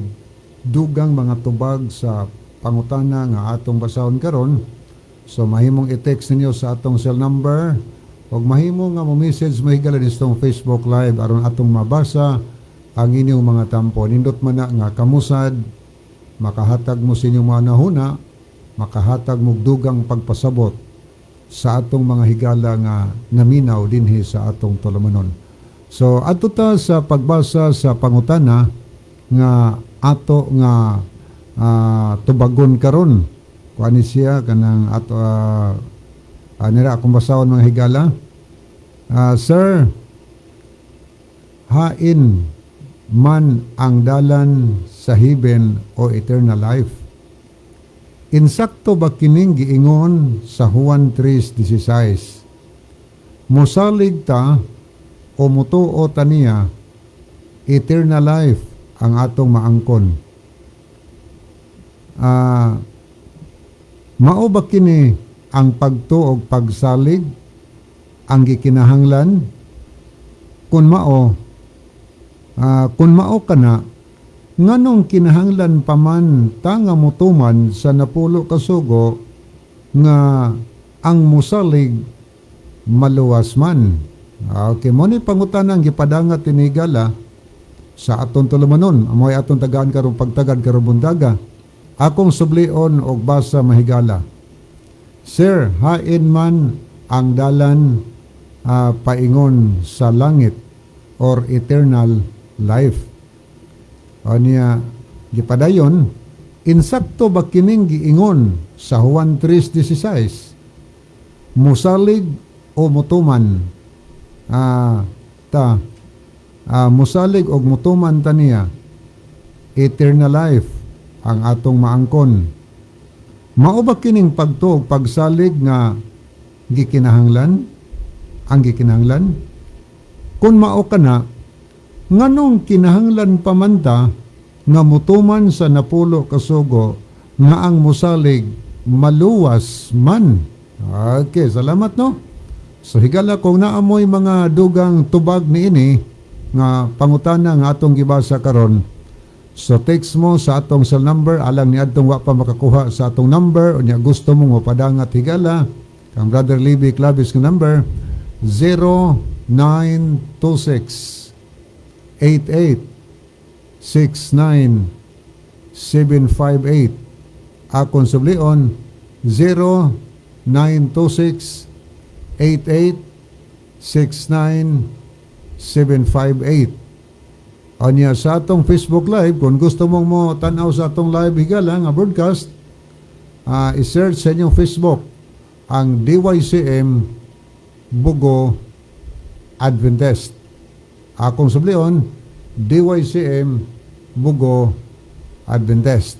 dugang mga tubag sa pangutana nga atong basahon karon. So mahimong i-text ninyo sa atong cell number o mahimo nga mo message mo, higala, nitong Facebook Live aron atong mabasa ang inyong mga tampo. Nindot man na nga kamusad makahatag mo sa inyong mga nahuna, makahatag mo og dugang pagpasabot sa atong mga higala nga naminaw dinhi sa atong tulumanon. So adto ta sa pagbasa sa pangutana nga ato nga tubagon karon. Kuan ni siya kanang ato nira akong basahon, mga higala. "Sir, hain man ang dalan sa heaven o eternal life? Insakto ba kining giingon sa Juan 3:16? Musalig ta o mutuo ta niya, eternal life ang atong maangkon. Mao ba kini ang pagtuo og pagsalig ang gikinahanglan? Kung mao kana, nganong kinahanglan pa man ta nga mutuman sa napulo ka sugo nga ang musalig maluwas man?" Okay, mao ni pangutana ang gipadangat tinigala sa atong tulumanon. Amoy atong tagaan karong pagtagad karong buntaga. Akong sublion og basa, mahigala. "Sir, hain man ang dalan paingon sa langit or eternal life?" O niya, gipadayon, "Insakto ba kining giingon sa Juan 3:16? Musalig o mutuman ta musalig og mutuman ta niya, eternal life ang atong maangkon. Mao ba kining pagtuo og pagsalig nga gikinahanglan ang gikinahanglan? Kung mao kana, nganong kinahanglan pa man ta nga mutuman sa napulo ka sugo nga ang musalig maluwas man?" Okay, salamat, no. So higala, kung naamoy mga dugang tubag niini nga pangutana nga atong gibasa karon, so text mo sa atong cell number alang ni adtong wa pa makakuha sa atong number unya gusto mo mopadangat, higala, kang Brother Libby Clavis nga number 0926 88 69 758. Akong sublion, 0926 88 69 758. Anya sa atong Facebook Live, kung gusto mong mo tanaw sa atong live, higala, nga broadcast, i-search sa inyong Facebook ang DYCM Bogo Adventist. Akong sublion, DYCM Bogo Adventist.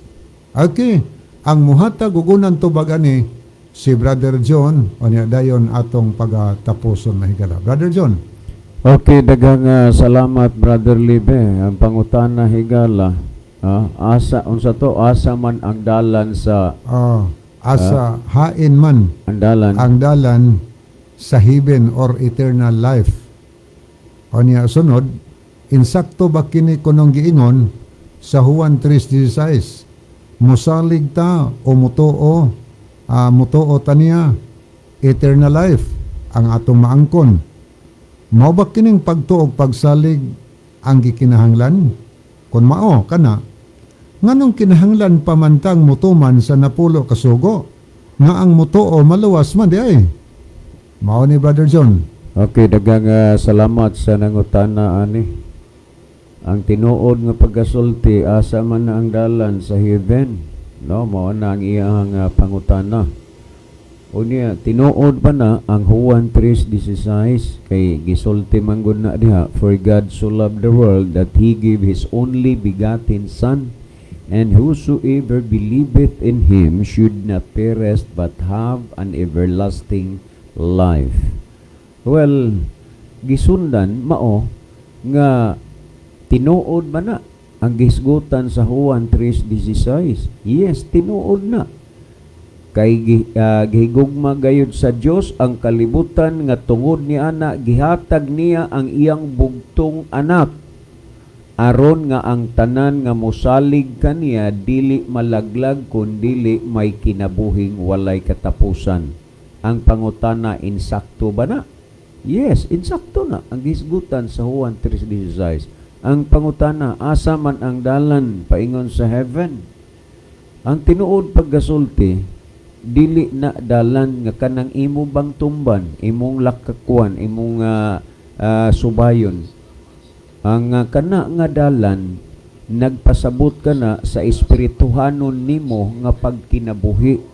Okay, ang muhatag og unang tubag ani si Brother John, unya dayon atong pagatapuson na, higala. Brother John. Okay, daghang salamat, Brother Libe. Ang pangutana, higala, asa unsa to, asa man ang dalan sa Asa hain man ang dalan ang dalan sa heaven or eternal life? Unya sunod, insakto ba kini kunong giingon sa Juan 3:16? Musalig ta o mutuo, mutuo ta niya, eternal life ang atong maangkon. Mao ba kining pagtuo og pagsalig ang gikinahanglan? Kung mao kana, nganong kinahanglan pa man tang mutuman sa 10 ka sugo, nga ang mutuo maluwas man di ay? Mao ni, Brother John. Okay, daghang salamat sa nangutana ani. Ang tinuod nga pagkasulti, asa man na ang dalan sa heaven? No, mao na ang iyang pangutana. Unya, tinuod pa na ang Juan 3:16 kay gisulti man gud na diha, "For God so loved the world that he gave his only begotten son, and whosoever believeth in him should not perish but have an everlasting life." Well, gisundan mao nga tinuod ba na ang gisgutan sa Juan 3:16? Yes, tinuod na. Kay gihigugma gayud sa Dios ang kalibutan nga tungod ni ana gihatag niya ang iyang bugtong anak, aron nga ang tanan nga mosalig kaniya dili malaglag kun dili may kinabuhing walay katapusan. Ang pangutana, insakto ba na? Yes, insakto na ang gisgutan sa Juan 3:16. Ang pangutana, asa man ang dalan paingon sa heaven? Ang tinuod paggasulti, dili na dalan nga kanang imo bang tumban, imong lakakwan, imong subayon. Ang kana nga dalan nagpasabot ka na sa espirituhanon nimo nga pagkinabuhi,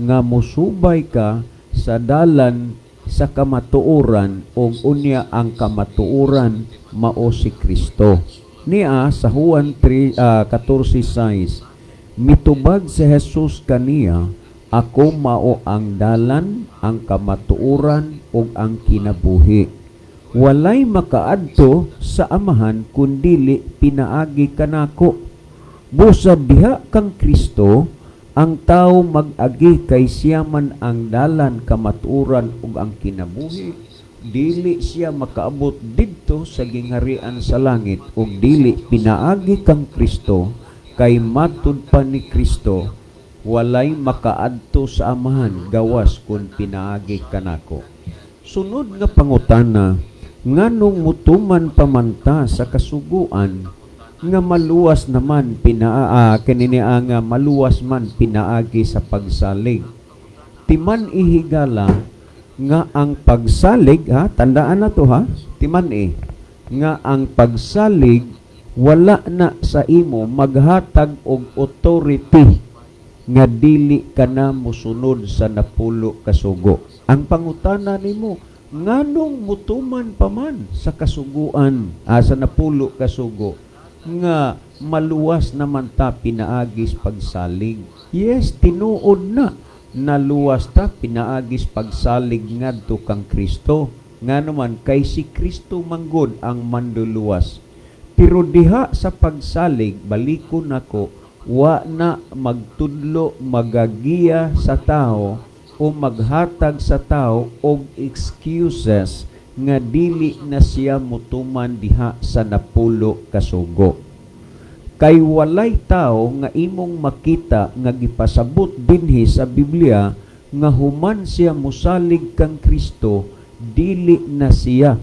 nga mosubay ka sa dalan sa kamatuoran, ug unya ang kamatuoran mao si Kristo. Niya sa Juan 3 14:6, mitubag si Jesus kaniya, "Ako mao ang dalan, ang kamatuoran ug ang kinabuhi. Walay makaadto sa Amahan kun dili pinaagi kanako." Busa diha kang Kristo ang tao mag-agi kay siya man ang dalan, kamatuoran ug ang kinabuhi. Dili siya makaabot didto sa gingharian sa langit ug dili pinaagi kang Kristo, kay matud pa ni Kristo, "Walay makaadto sa Amahan gawas kun pinaagi kanako." Sunod nga pangutana, nganong mutuman pamanta sa kasuguan nga maluwas naman pinaa kinini nga maluwas man pinaagi sa pagsalig? Timan-i, higala, nga ang pagsalig, ha, tandaan na to ha, timan-i nga ang pagsalig wala na sa imo maghatag og authority nga dili ka na mosunod sa 10 ka sugo. Ang pangutana nimo, nganong mutuman pa man sa kasuguan, sa 10 ka sugo, nga maluwas naman ta pinaagis pagsalig? Yes, tinuod na naluwas ta pinaagis pagsalig ngadto kang Kristo. Nga naman kay si Kristo manggod ang manduluwas. Pero diha sa pagsalig, balikon nako, wa na magtudlo, magagiya sa tao o maghatag sa tao og excuses nga dili na siya mutuman diha sa 10 ka sugo. Kay walay tao nga imong makita nga gipasabot dinhi sa Biblia nga human siya musalig kang Kristo, dili na siya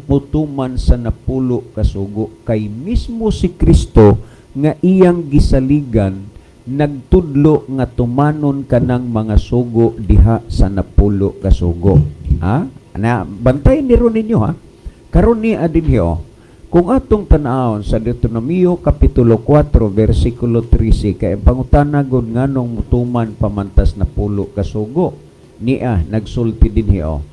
mutuman sa 10 ka sugo, kay mismo si Kristo nga iyang gisaligan nagtudlo nga tumanon kanang mga sugo diha sa 10 ka sugo. Ha, na bantay ni ron ninyo ha, karon ni dinhi oh. Kung atong tan-awon sa Deuteronomio Kapitulo 4 versikulo 13, kay ang pangutana gud, nganong mutuman pa man tas napulo ka sugo? Nia nagsulti dinhi o.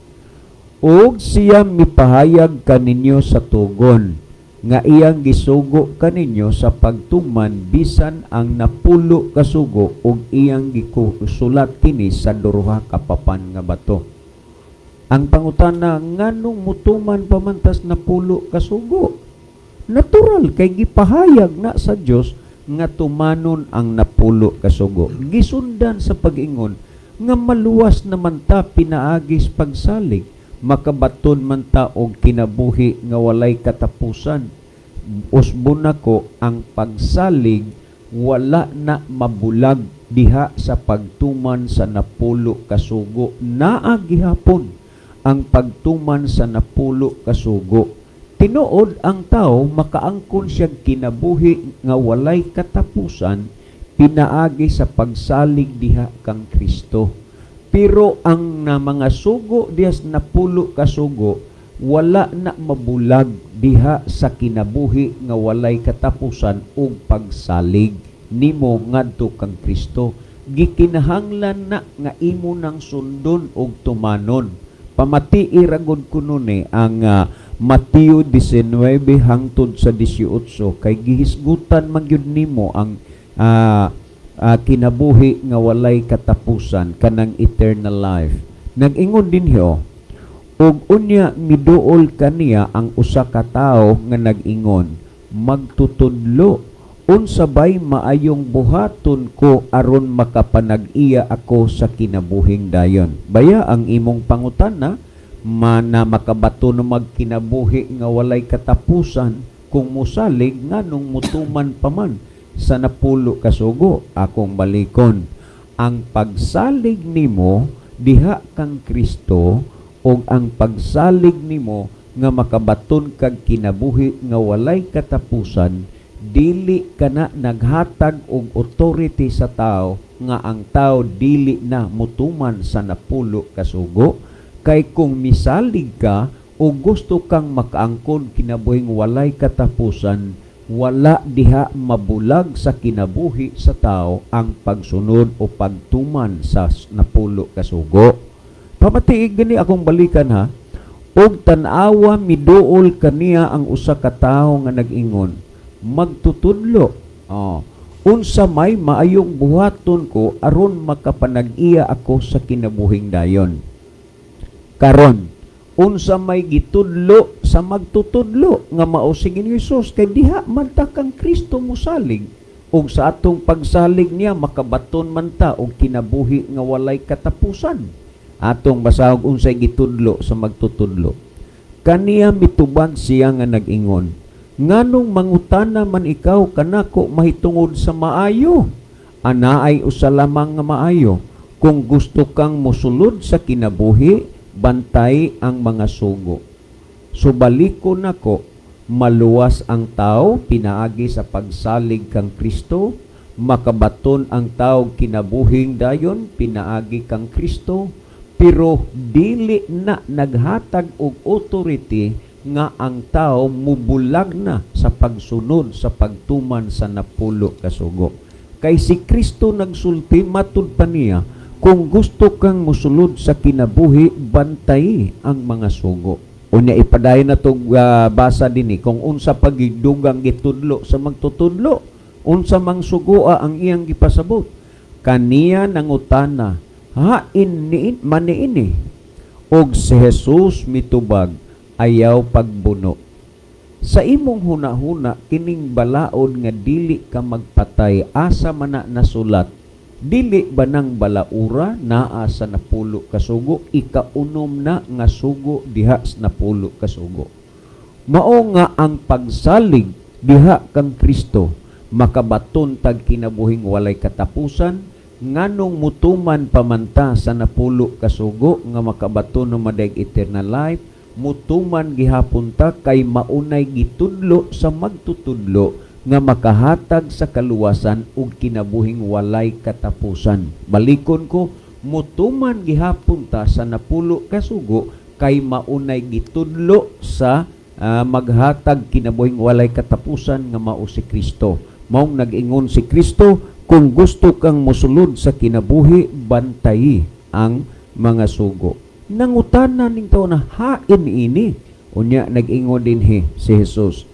"Ug siya mipahayag kaninyo sa tugon nga iyang gisugo kaninyo sa pagtuman bisan ang 10 ka sugo, ug iyang gisulat kini sa duha ka papan nga bato." Ang pangutana, nganong mutuman pa man tas 10 ka sugo? Natural kay gipahayag na sa Dios nga tumanon ang 10 ka sugo. Gisundan sa pag-ingon nga maluwas naman ta pinaagis pagsalig, makabaton man ta og kinabuhi nga walay katapusan. Usbon nako, ang pagsalig wala na mabulag diha sa pagtuman sa 10 ka sugo. Naa gihapon ang pagtuman sa 10 ka sugo. Tinuod, ang tao makaangkon siya kinabuhi nga walay katapusan pinaagi sa pagsalig diha kang Kristo. Pero ang na mga sugo diha sa 10 ka sugo wala na mabulag diha sa kinabuhi nga walay katapusan ug pagsalig nimo ngadto kang Kristo. Gikinahanglan na nga imo nang sundon ug tumanon. Pamatii ra gud kuno ni ang Mateo 19 hangtod sa 18, kay gihisgutan man gyud nimo ang kinabuhi nga walay katapusan, kanang eternal life. Nag-ingon dinhi oh, "Ug unya miduol kaniya ang usa ka tawo nga nag-ingon, 'Magtutudlo, unsa bay maayong buhaton ko aron makapanag-iya ako sa kinabuhing dayon?'" Baya ang imong pangutana mana, makabato na magkinabuhi nga walay katapusan kung musalig, nganong mutuman pa man sa 10 ka sugo? Akong balikon, ang pagsalig nimo diha kang Kristo ug ang pagsalig nimo nga makabaton kag kinabuhi nga walay katapusan, dili kana naghatag og authority sa tao nga ang tao dili na mutuman sa 10 ka sugo. Kay kung misalig ka o gusto kang makaangkon kinabuhing walay katapusan, wala diha mabulag sa kinabuhi sa tao ang pagsunod o pagtuman sa 10 ka sugo. Pamatiig gani akong balikan ha. "Og tan-awa, miduol kaniya ang usa ka tawo nga nag-ingon, 'Magtutudlo, oh, unsa may maayong buhaton ko aron makapanag-iya ako sa kinabuhing dayon?' Karon, unsa may gitudlo sa magtutudlo?" Nga mao si Ginoong Hesus, kay diha man ta kang Kristo musalig ug sa atong pagsalig niya makabaton man ta og kinabuhi nga walay katapusan. Atong basahog unsay gitudlo sa magtutudlo. "Kaniya mitubag siya nga nag-ingon, 'Nganong mangutana man ikaw kanako mahitungod sa maayo? Anaay usa lamang nga maayo. Kung gusto kang mosulod sa kinabuhi, bantay ang mga sugo.'" Subalikon nako, maluwas ang tao pinaagi sa pagsalig kang Kristo, makabaton ang tao kinabuhing dayon pinaagi kang Kristo, pero dili na naghatag og authority nga ang tao mubulag na sa pagsunod sa pagtuman sa 10 ka sugo. Kay si Kristo nagsulti, matud pa niya, kung gusto kang musulod sa kinabuhi, bantay ang mga sugo. Unya ipadayon na tog basa dinhi kung unsa pagidugang gitudlo sa magtutudlo, unsa mang sugoa ang iyang gipasabot. "Kaniya nangutana, 'Hain ni man niini?' Ug si Jesus mitubag, 'Ayaw pagbuno.'" Sa imong huna-huna, kining balaod nga dili ka magpatay, asa man na nasulat? Dili ba nang balaura naa sa 10 ka sugo? Ikaunom na nga sugo diha sa 10 ka sugo. Mao nga ang pagsalig diha kang Kristo, makabaton tag kinabuhing walay katapusan. Nganong mutuman pa man ta sa 10 ka sugo nga makabaton ng madaig eternal life? Mutuman gihapon ta kay maunay gitudlo sa magtutudlo nga makahatag sa kaluwasan ug kinabuhing walay katapusan. Balikon ko, mutuman gihapon ta sa 10 ka sugo kay maunay gitudlo sa Maghatag kinabuhing walay katapusan nga mao si Kristo. Maong nag-ingon si Kristo, kung gusto kang mosulod sa kinabuhi, bantayi ang mga sugo. Nangutana ning tawo na hain ini. Unya nag-ingon dinhi si Jesus.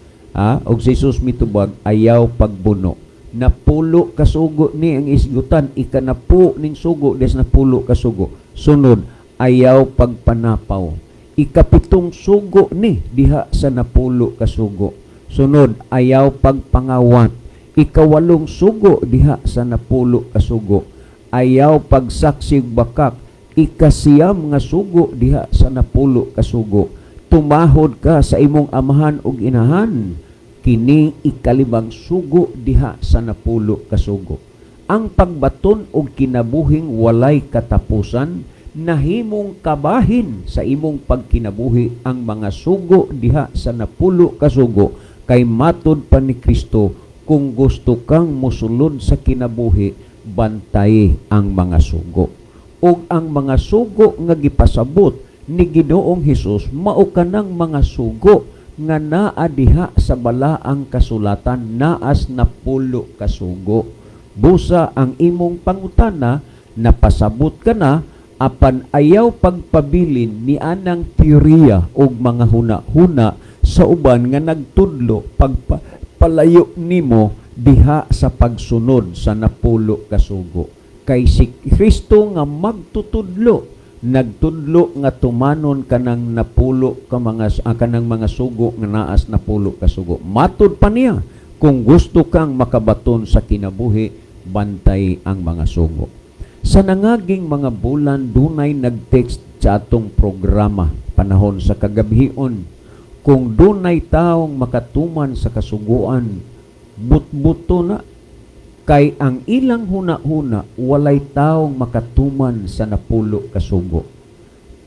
Og si Jesus mitubag, ayaw pagbuno. Napulo ka sugo ni ang isgutan, ikanapu ning sugo des napulo ka sugo. Sunod, ayaw pagpanapaw. Ikapitong sugo ni diha sa napulo ka sugo. Sunod, ayaw pagpangawat. Ikawalong sugo diha sa napulo ka sugo. Ayaw pagsaksi og bakak. Ikasiyam nga sugo diha sa napulo ka sugo. Tumahod ka sa imong amahan ug inahan. Kini ikalimang sugo diha sa napulo ka sugo. Ang pagbaton og kinabuhing walay katapusan nahimong kabahin sa imong pagkinabuhi ang mga sugo diha sa napulo ka sugo, kay matud pa ni Kristo, kung gusto kang mosulod sa kinabuhi, bantay ang mga sugo. Ug ang mga sugo nga gipasabot ni Ginoong Hesus mao kanang mga sugo nga naa diha sa balaang kasulatan, naas napulo ka sugo. Busa ang imong pangutana, napasabot ka na, apan ayaw pagpabilin ni anang teorya og mga huna-huna sa uban nga nagtudlo pagpalayo nimo diha sa pagsunod sa napulo ka sugo. Kay si Kristo nga magtutudlo, nagtudlo nga tumanon kanang napulo ka mga kanang mga sugo nga naas napulo ka sugo. Matud pa niya, kung gusto kang makabaton sa kinabuhi, bantay ang mga sugo. Sa nangaging mga bulan, dunay nag-text sa atong programa panahon sa kagabhion, kung dunay taong makatuman sa kasuguan, butbuto na, kay ang ilang huna-huna walay taong makatuman sa napulo kasugo.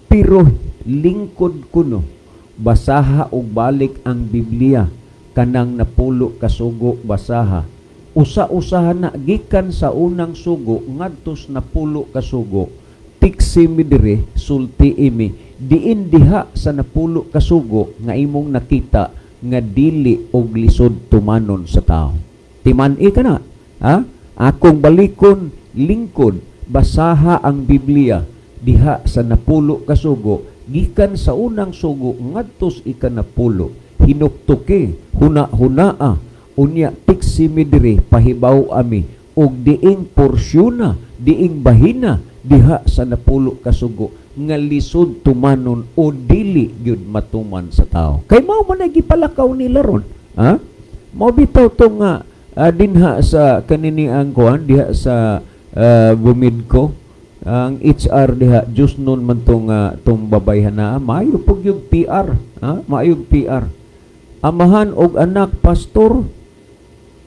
Pero lingkod kuno, basaha og balik ang Biblia, kanang napulo kasugo basaha. Usa-usahan na gikan sa unang sugo ngadtos napulo kasugo. Tiksi mi diri, sulti imi diin diha sa napulo kasugo nga imong nakita nga dili og lisod tumanon sa tao. Timan-i ka na. Ha? Akong balikon, lingkod, basaha ang Biblia diha sa napulo kasugo gikan sa unang sugo ngadtos ikanapulo. Hinuktuki, huna-hunaa, unya tiksi mi diri, pahibaw ami og diing porsyona, diing bahina diha sa napulo kasugo nga lisod tumanon o dili gyud matuman sa tao. Kay mao man ay gipalakaw nila ron. Ha? Mao bitaw to nga dinha sa kanini ang kuan diha sa Bumidco, ang HR diha just noon man tong tong babayhan na maayo pug yung PR, ha? Maayo PR. Amahan og anak pastor,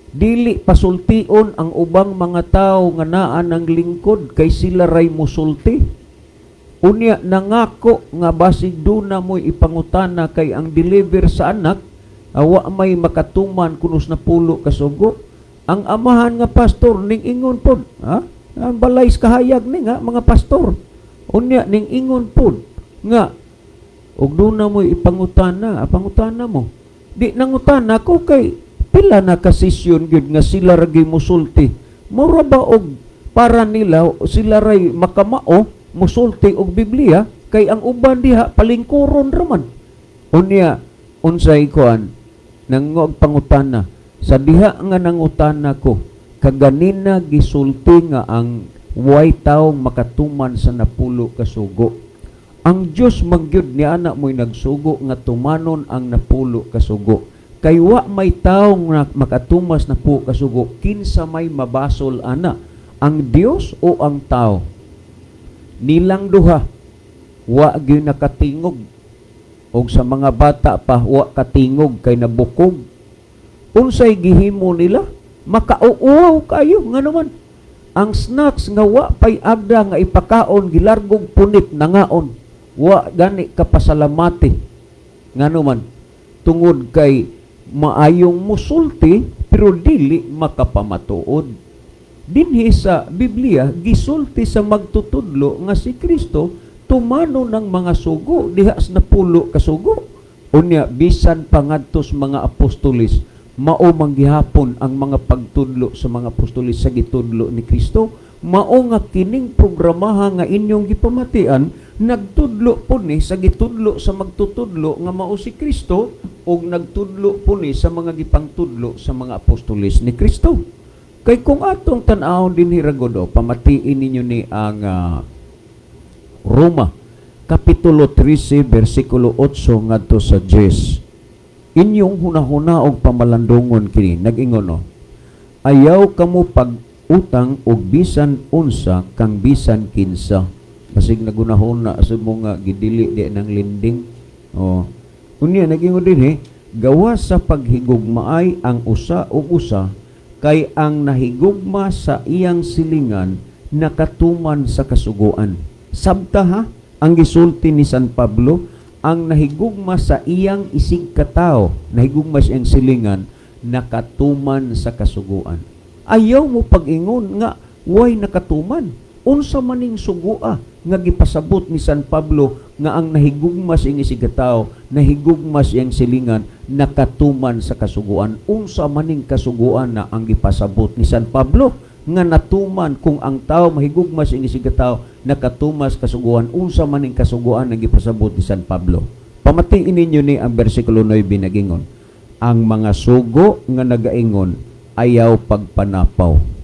dili pasultion ang ubang mga tao nga naa ng lingkod kay sila ray musulti. Unya nangako nga basig duna mo'y ipangutana, kay ang deliver sa anak awa may makatuman kunos napulo kasugo. Ang amahan nga pastor ning ingon pod, ha, ang balay sa kahayag ni nga mga pastor, unya ning ingon pod nga og duna mo'y ipangutana, pangutana mo. Di nangutana ko kay pila na ka sesyon gyud nga sila ra gyud musulti. Mura ba og para nila sila ray makamao musulti og Biblia, kay ang uban diha palingkuron ra man. Unya unsay kuan nangog pangutana sa diha nga nangutana ko kaganina, gisulti nga ang way taong makatuman sa napulo ka sugo. Ang Dios magyud ni anak mo'y nagsugo nga tumanon ang napulo ka sugo. Kay wa may taong na makatumas napulo kasugo, kinsa may mabasol ana, ang Dios o ang tao? Nilang duha wa gyud nakatingog, og sa mga bata pa wa katingog kay nabukog. Unsay gihimo nila? Makauuaw kayo. Nga naman ang snacks nga wa pay agda nga ipakaon, gilargog punit, nangaon. Wa gani kapasalamati. Ngano man? Tungod kay maayong musulti pero dili makapamatuod. Dinhi sa Biblia gisulti sa magtutudlo nga si Kristo tumano ng mga sugo diha sa napulo ka sugo. Unya bisan pa ngadto sa mga apostoles, mao man gihapon ang mga pagtudlo sa mga apostoles sa gitudlo ni Kristo. Mao nga kining programaha nga inyong gipamatian nagtudlo po ni sa gitudlo sa magtutudlo nga mao si Kristo, ug nagtudlo po ni sa mga gipangtudlo sa mga apostoles ni Kristo. Kay kung atong tan-awon dinhi ra gud, oh, pamatiin ninyo ni ang Roma Kapitulo 13 versikulo 8 ngadto sa 10. Inyong hunahuna og pamalandungon kini, nag-ingon, oh, "Ayaw kamo pag-utang og bisan unsa kang bisan kinsa." Basig nagunahuna sa mo nga gidili di ng lending. Oh. Unya nag-ingon dinhi, "Gawas sa paghigugmaay ang usa og usa, kay ang nahigugma sa iyang silingan nakatuman sa kasuguan." Sabta ha, ang gisulti ni San Pablo, ang nahigugma sa iyang isig katao, nahigugma sa iyang silingan, nakatuman sa kasuguan. Ayaw mo pag-ingon nga way nakatuman. Unsa maning sugua nga gipasabot ni San Pablo nga ang nahigugma sa iyang isig katao, nahigugma sa iyang silingan, nakatuman sa kasuguan? Unsa maning kasuguan na ang gipasabot ni San Pablo nga natuman kung ang tao mahigugma sa iyang isig katao, nakatuman sa kasuguan? Unsa maning kasuguan ang gipasabot ni San Pablo? Pamatiin ninyo ni ang bersikulo 9, nagingon, "Ang mga sugo nga nagaingon, ayaw pagpanapaw."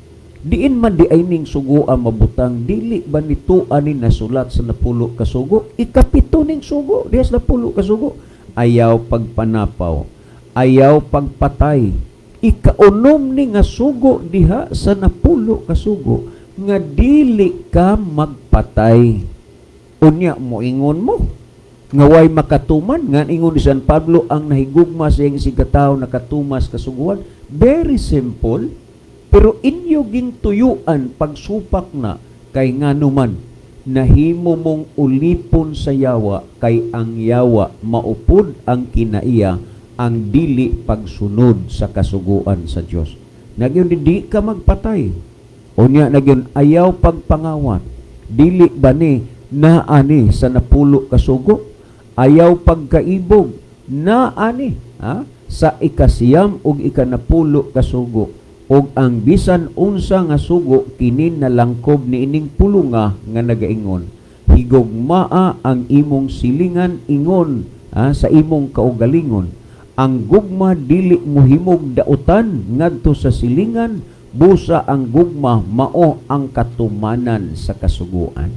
Diin man di ay ning sugo ang mabutang? Dili ba nito ani nasulat sa 10 ka sugo? Ikapito ning sugo diya sa 10 ka sugo, ayaw pagpanapaw, ayaw pagpatay. Ikaunom ni nga sugo diha sa 10 ka sugo nga dili ka magpatay. Unya moingon mo nga way makatuman, nga ingon ni San Pablo, ang nahigugma sa iyang isigkatawo nakatuman sa kasuguan. Very simple, pero inyo gintuyuan pagsupak na, kay nganuman nahimo mong ulipon sa yawa, kay ang yawa maupod ang kinaiya ang dili pagsunod sa kasuguan sa Dios. Nagyon di ka magpatay. Unya nagyon ayaw pagpangawat. Dili ba ni naani sa 10 ka sugo? Ayaw pagkaibog, naani ha sa 9 ug 10 ka sugo. Ug ang bisan unsa nga sugo kini nalangkob niining pulunga nga nagaingon, higugmaa ang imong silingan ingon sa imong kaugalingon. Ang gugma dili mohimog dautan ngadto sa silingan, busa ang gugma mao ang katumanan sa kasuguan.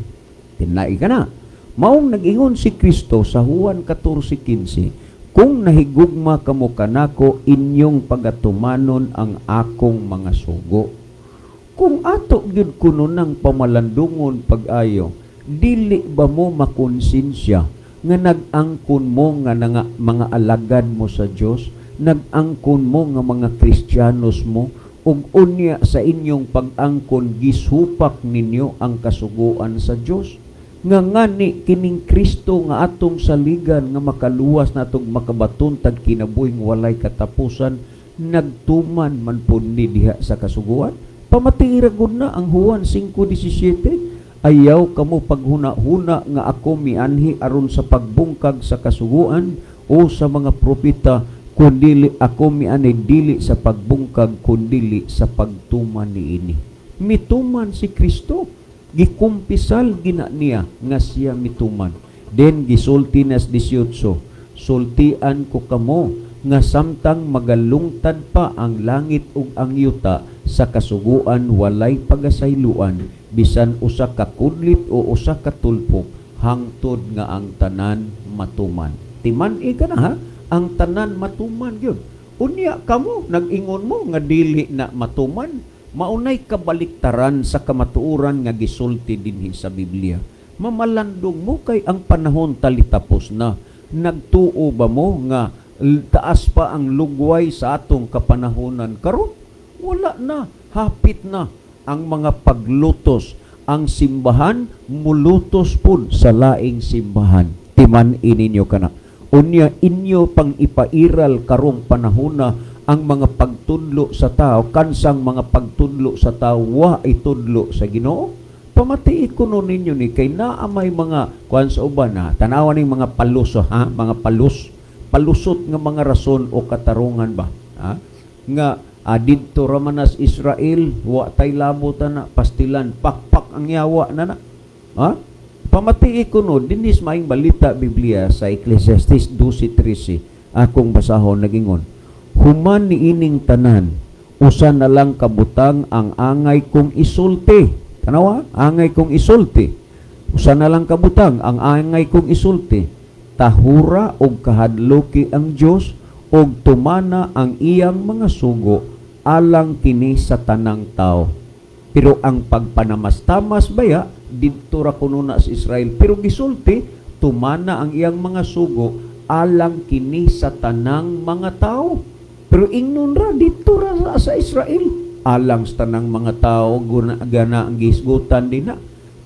Tinai ka na. Maong nag-ingon si Kristo sa Juan 14:15, "Kung nahigugma kamo kanako, inyong pagatumanon ang akong mga sugo." Kung ato gyud kuno ng pamalandungon pag-ayo, dili ba mo makonsensya nga nag-angkon mo nga mga alagad mo sa Dios, nag-angkon mo nga mga Kristiyanos mo, ug unya sa inyong pag-angkon gisupak ninyo ang kasuguan sa Dios? Nga ngani kining Kristo nga atong saligan nga makaluwas natong makabaton tag kinabuhing walay katapusan, nagtuman man pud ni diha sa kasuguan. Pamatiira gud na ang Juan 5:17, "Ayaw kamo paghuna-huna nga ako mianhi aron sa pagbungkag sa kasuguan o sa mga propeta, kundili ako mianhi dili sa pagbungkag kundili sa pagtuman niini." Mituman si Kristo, gikumpisal gina niya nga siya mituman. Then gisulti nas 18, "Sultian ko kamo nga samtang magalungtad pa ang langit ug ang yuta, sa kasuguan walay pagasayloan bisan usa ka kudlit o usa ka tulpok hangtod nga ang tanan matuman." Timan-i ka na ha, ang tanan matuman gyud. Unya kamo nag-ingon mo nga dili na matuman, maunay kabaliktaran sa kamatuoran nga gisulti dinhi sa Biblia. Mamalandong mo kay ang panahon talitapos na. Nagtuo ba mo nga taas pa ang lugway sa atong kapanahonan karon? Wala na, hapit na ang mga paglutos. Ang simbahan mulutos pud sa laing simbahan. Timan-i ninyo kana. Unya inyo pang ipairal karong panahona ang mga pagtudlo sa tao, kansang mga pagtudlo sa tao wa itudlo sa Ginoo. Pamatii kuno ninyo ni kay naa may mga kuan sa uban ha. Tanawa ning mga palus ha, mga palus. palusot nga mga rason o katarungan ba, ha? Nga didto ra man nas Israel, wa tay labot na pastilan, pakpak ang yawa na na, ha? Pamatii ko no dinis maayong balita Biblia sa Ecclesiastes 12:13, akong basahon. Nagingon, "Human niining tanan, usa na lang kabutang ang angay kong isulti." Tanawa, angay kong isulti. Usa na lang kabutang ang angay kong isulti: tahura og kahadluki ang Dios og tumana ang iyang mga sugo, alang kini sa tanang tao. Pero ang pagpanamastamas baya, didto ra kuno na sa Israel. Pero gisulti, tumana ang iyang mga sugo, alang kini sa tanang mga tao. Pero ingnon ra, didto ra sa Israel. Alang sa tanang mga tao, guna, gana ang gihisgutan din na.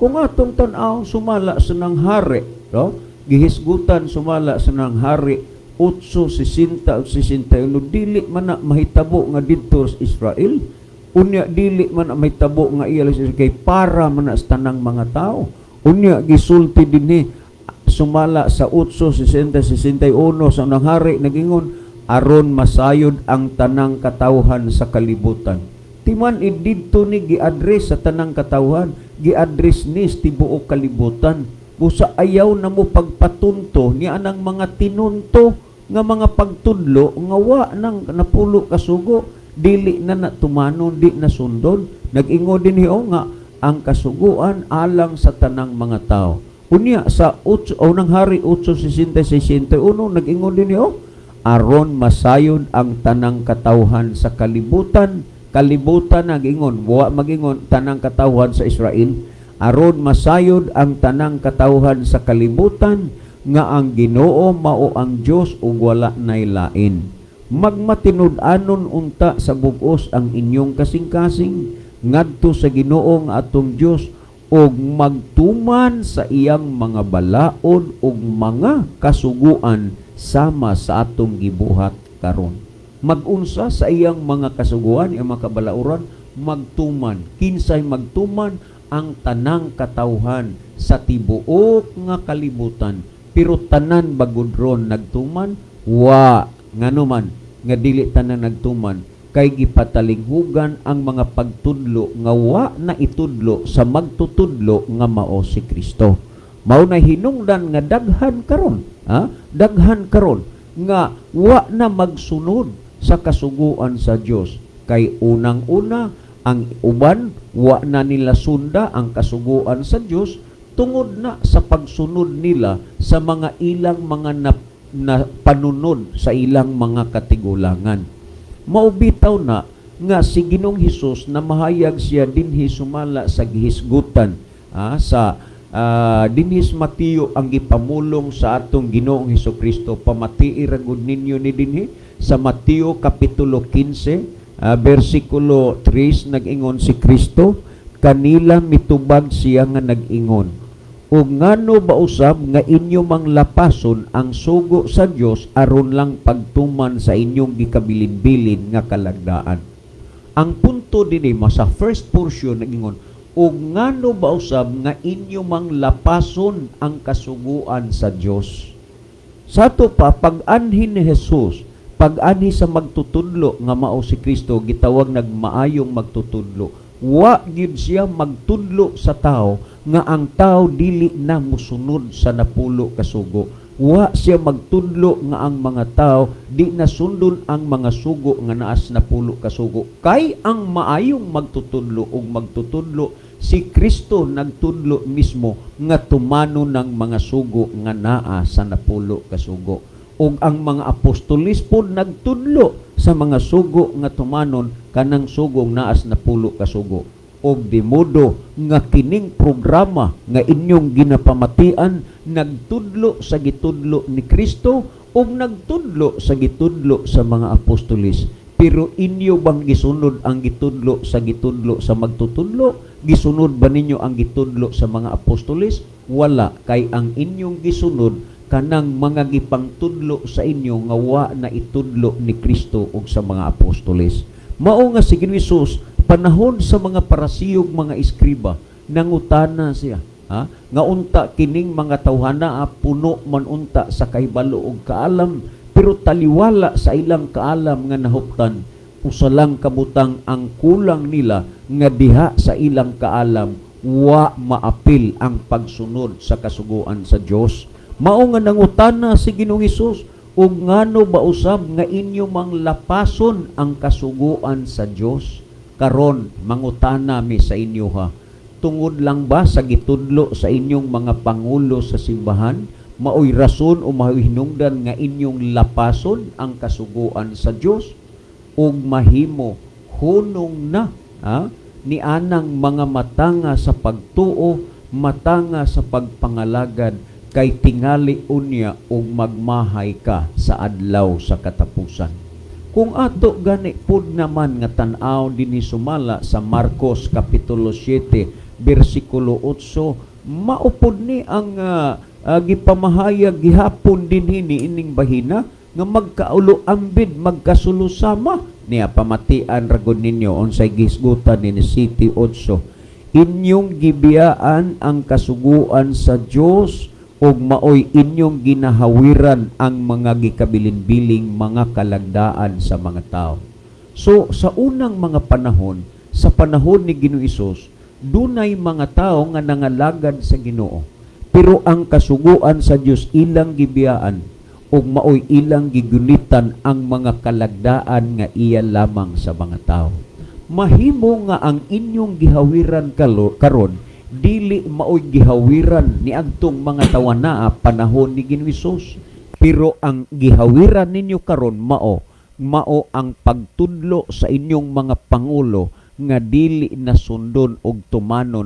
Kung atong tan-aw sumala sa nang hari, no? Gihisgutan sumala sa nang hari 860 o 61, dili man na mahitabo nga didto sa Israel. Unya dili man na mahitabo nga iya sa Israel kay para man na sa tanang mga tao. Unya gisulti dinhi sumala sa 860 61 sa unang hari, nagingon, aron masayod ang tanang katawhan sa kalibutan. Timan didto ni gi-address sa tanang katawhan, gi-address ni sa tibuok kalibutan. Busa ayaw na mo pagpatunto ni anang mga tinunto nga mga pagtudlo nga wa nang napulo kasugo, dili na na tumanon, di na sundon. Nag-ingon din hiyo nga ang kasuguan alang sa tanang mga tao. Unya sa 8 o nang hari 861 nag-ingon din hiyo, aron masayod ang tanang katawhan sa kalibutan. Kalibutan nagingon, wa magingon tanang katawhan sa Israel. Aron masayod ang tanang katawhan sa kalibutan nga ang Ginoo mao ang Dios ug wala nay lain. Magmatinud-anon unta sa bug-os ang inyong kasing-kasing ngadto sa Ginoo nga atong Dios ug magtuman sa iyang mga balaod ug mga kasuguan sama sa atong gibuhat karon. Magunsa sa iyang mga kasuguan, iyang mga kabalauran, magtuman. Kinsay magtuman? Ang tanang katawhan sa tibuok nga kalibutan. Pero tanan bagud ron nagtuman? Wa. Ngano man nga dili tanan nagtuman? Kay gipatalinghugan ang mga pagtudlo nga wa na itudlo sa magtutudlo nga mao si Kristo. Mao na hinungdan nga daghan karon, ha? Daghan karon nga wa na magsunod sa kasuguan sa Dios. Kay unang-una, ang uban wa na nila sunda ang kasuguan sa Dios tungod na sa pagsunod nila sa mga ilang mga na panunod sa ilang mga katigulangan. Maubitaw na nga si Ginoong Hesus na mahayag siya dinhi sumala sa gihisgutan, sa dinhi sa Mateo ang gipamulong sa atong Ginoong Hesus Kristo. Pamatii ra gud ninyo ni dinhi sa Mateo kapitulo 15, bersikulo 3. Nag-ingon si Kristo kanila, mitubag siya nga nag-ingon, "Ug ngano ba usab nga inyo mang lapason ang sugo sa Dios aron lang pagtuman sa inyong gikabilin-bilin nga kalagdaan?" Ang punto dinhi ma sa first portion, nagingon, "Ug ngano ba usab nga inyo mang lapason ang kasuguan sa Dios?" Sa ato pa, pag-anhi ni Jesus, pag-anhi sa magtutudlo nga mao si Kristo, gitawag nagmaayong magtutudlo. Wa gyud siya magtudlo sa tao nga ang tao dili na musunod sa napulo kasugo. Wa siya magtudlo nga ang mga tao di na sundon ang mga sugo nga naas napulo kasugo. Kay ang maayong magtutudlo ug magtutudlo si Kristo nagtudlo mismo nga tumano ng mga sugo nga naa sa napulo kasugo. Ug ang mga apostolis pod nagtudlo sa mga sugo nga tumanon kanang sugong naas napulo kasugo. Og de modo nga kining programa nga inyong ginapamatian nagtudlo sa gitudlo ni Kristo ug nagtudlo sa gitudlo sa mga apostolis. Pero inyo bang gisunod ang gitudlo sa gitudlo sa magtutudlo? Gisunod ba ninyo ang gitudlo sa mga apostolis? Wala, kay ang inyong gisunod kanang mga gipangtudlo sa inyo nga wa na itudlo ni Kristo ug sa mga apostoles. Mao nga si Ginoong Hesus panahon sa mga Pariseo ug mga eskriba, nangutana siya, ha? Nga unta kining mga tawhana, puno man unta sa kahibalo ug kaalam, pero Pero taliwala sa ilang kaalam nga nahuptan, usa lang kabutang ang kulang nila, nga diha sa ilang kaalam wa maapil ang pagsunod sa kasuguan sa Dios. Mao nga nangutana si Ginoong Hesus, "Ug ngano ba usab nga inyo mang lapason ang kasuguan sa Dios?" Karon mangutana mi sa inyo ha, tungod lang ba sa gitudlo sa inyong mga pangulo sa simbahan maoy rason o maoy hinungdan nga inyong lapason ang kasuguan sa Dios ug mahimo hunong na, ha, ni anang mga matanga sa pagtuo, matanga sa pagpangalagad, kay tingali unya ug magmahay ka sa adlaw sa katapusan? Kung ato gani pud naman nga tan-aw dinhi sumala sa Marcos kapitulo 7 bersikulo 8, maupod ni ang gipamahayag gihapon dinhi ni ining bahina nga magkaulo ambid, magkasulusama niya. Pamatian ra gud ninyo unsay gisgutan ni 7:8: "Inyong gibiyaan ang kasuguan sa Dios ug maoy inyong ginahawiran ang mga gikabilin-biling mga kalagdaan sa mga tao." So sa unang mga panahon, sa panahon ni Ginoong Hesus, dunay mga tao nga nangalagad sa Ginoo. Pero ang kasuguan sa Dios ilang gibiyaan ug maoy ilang gigunitan ang mga kalagdaan nga iya lamang sa mga tao. Mahimo nga ang inyong gihawiran karon dili maoy gihawiran ni adtong mga tawanaa panahon ni Ginoong Hesus. Pero ang gihawiran ninyo karon mao mao ang pagtudlo sa inyong mga pangulo nga dili na sundon og tumanon.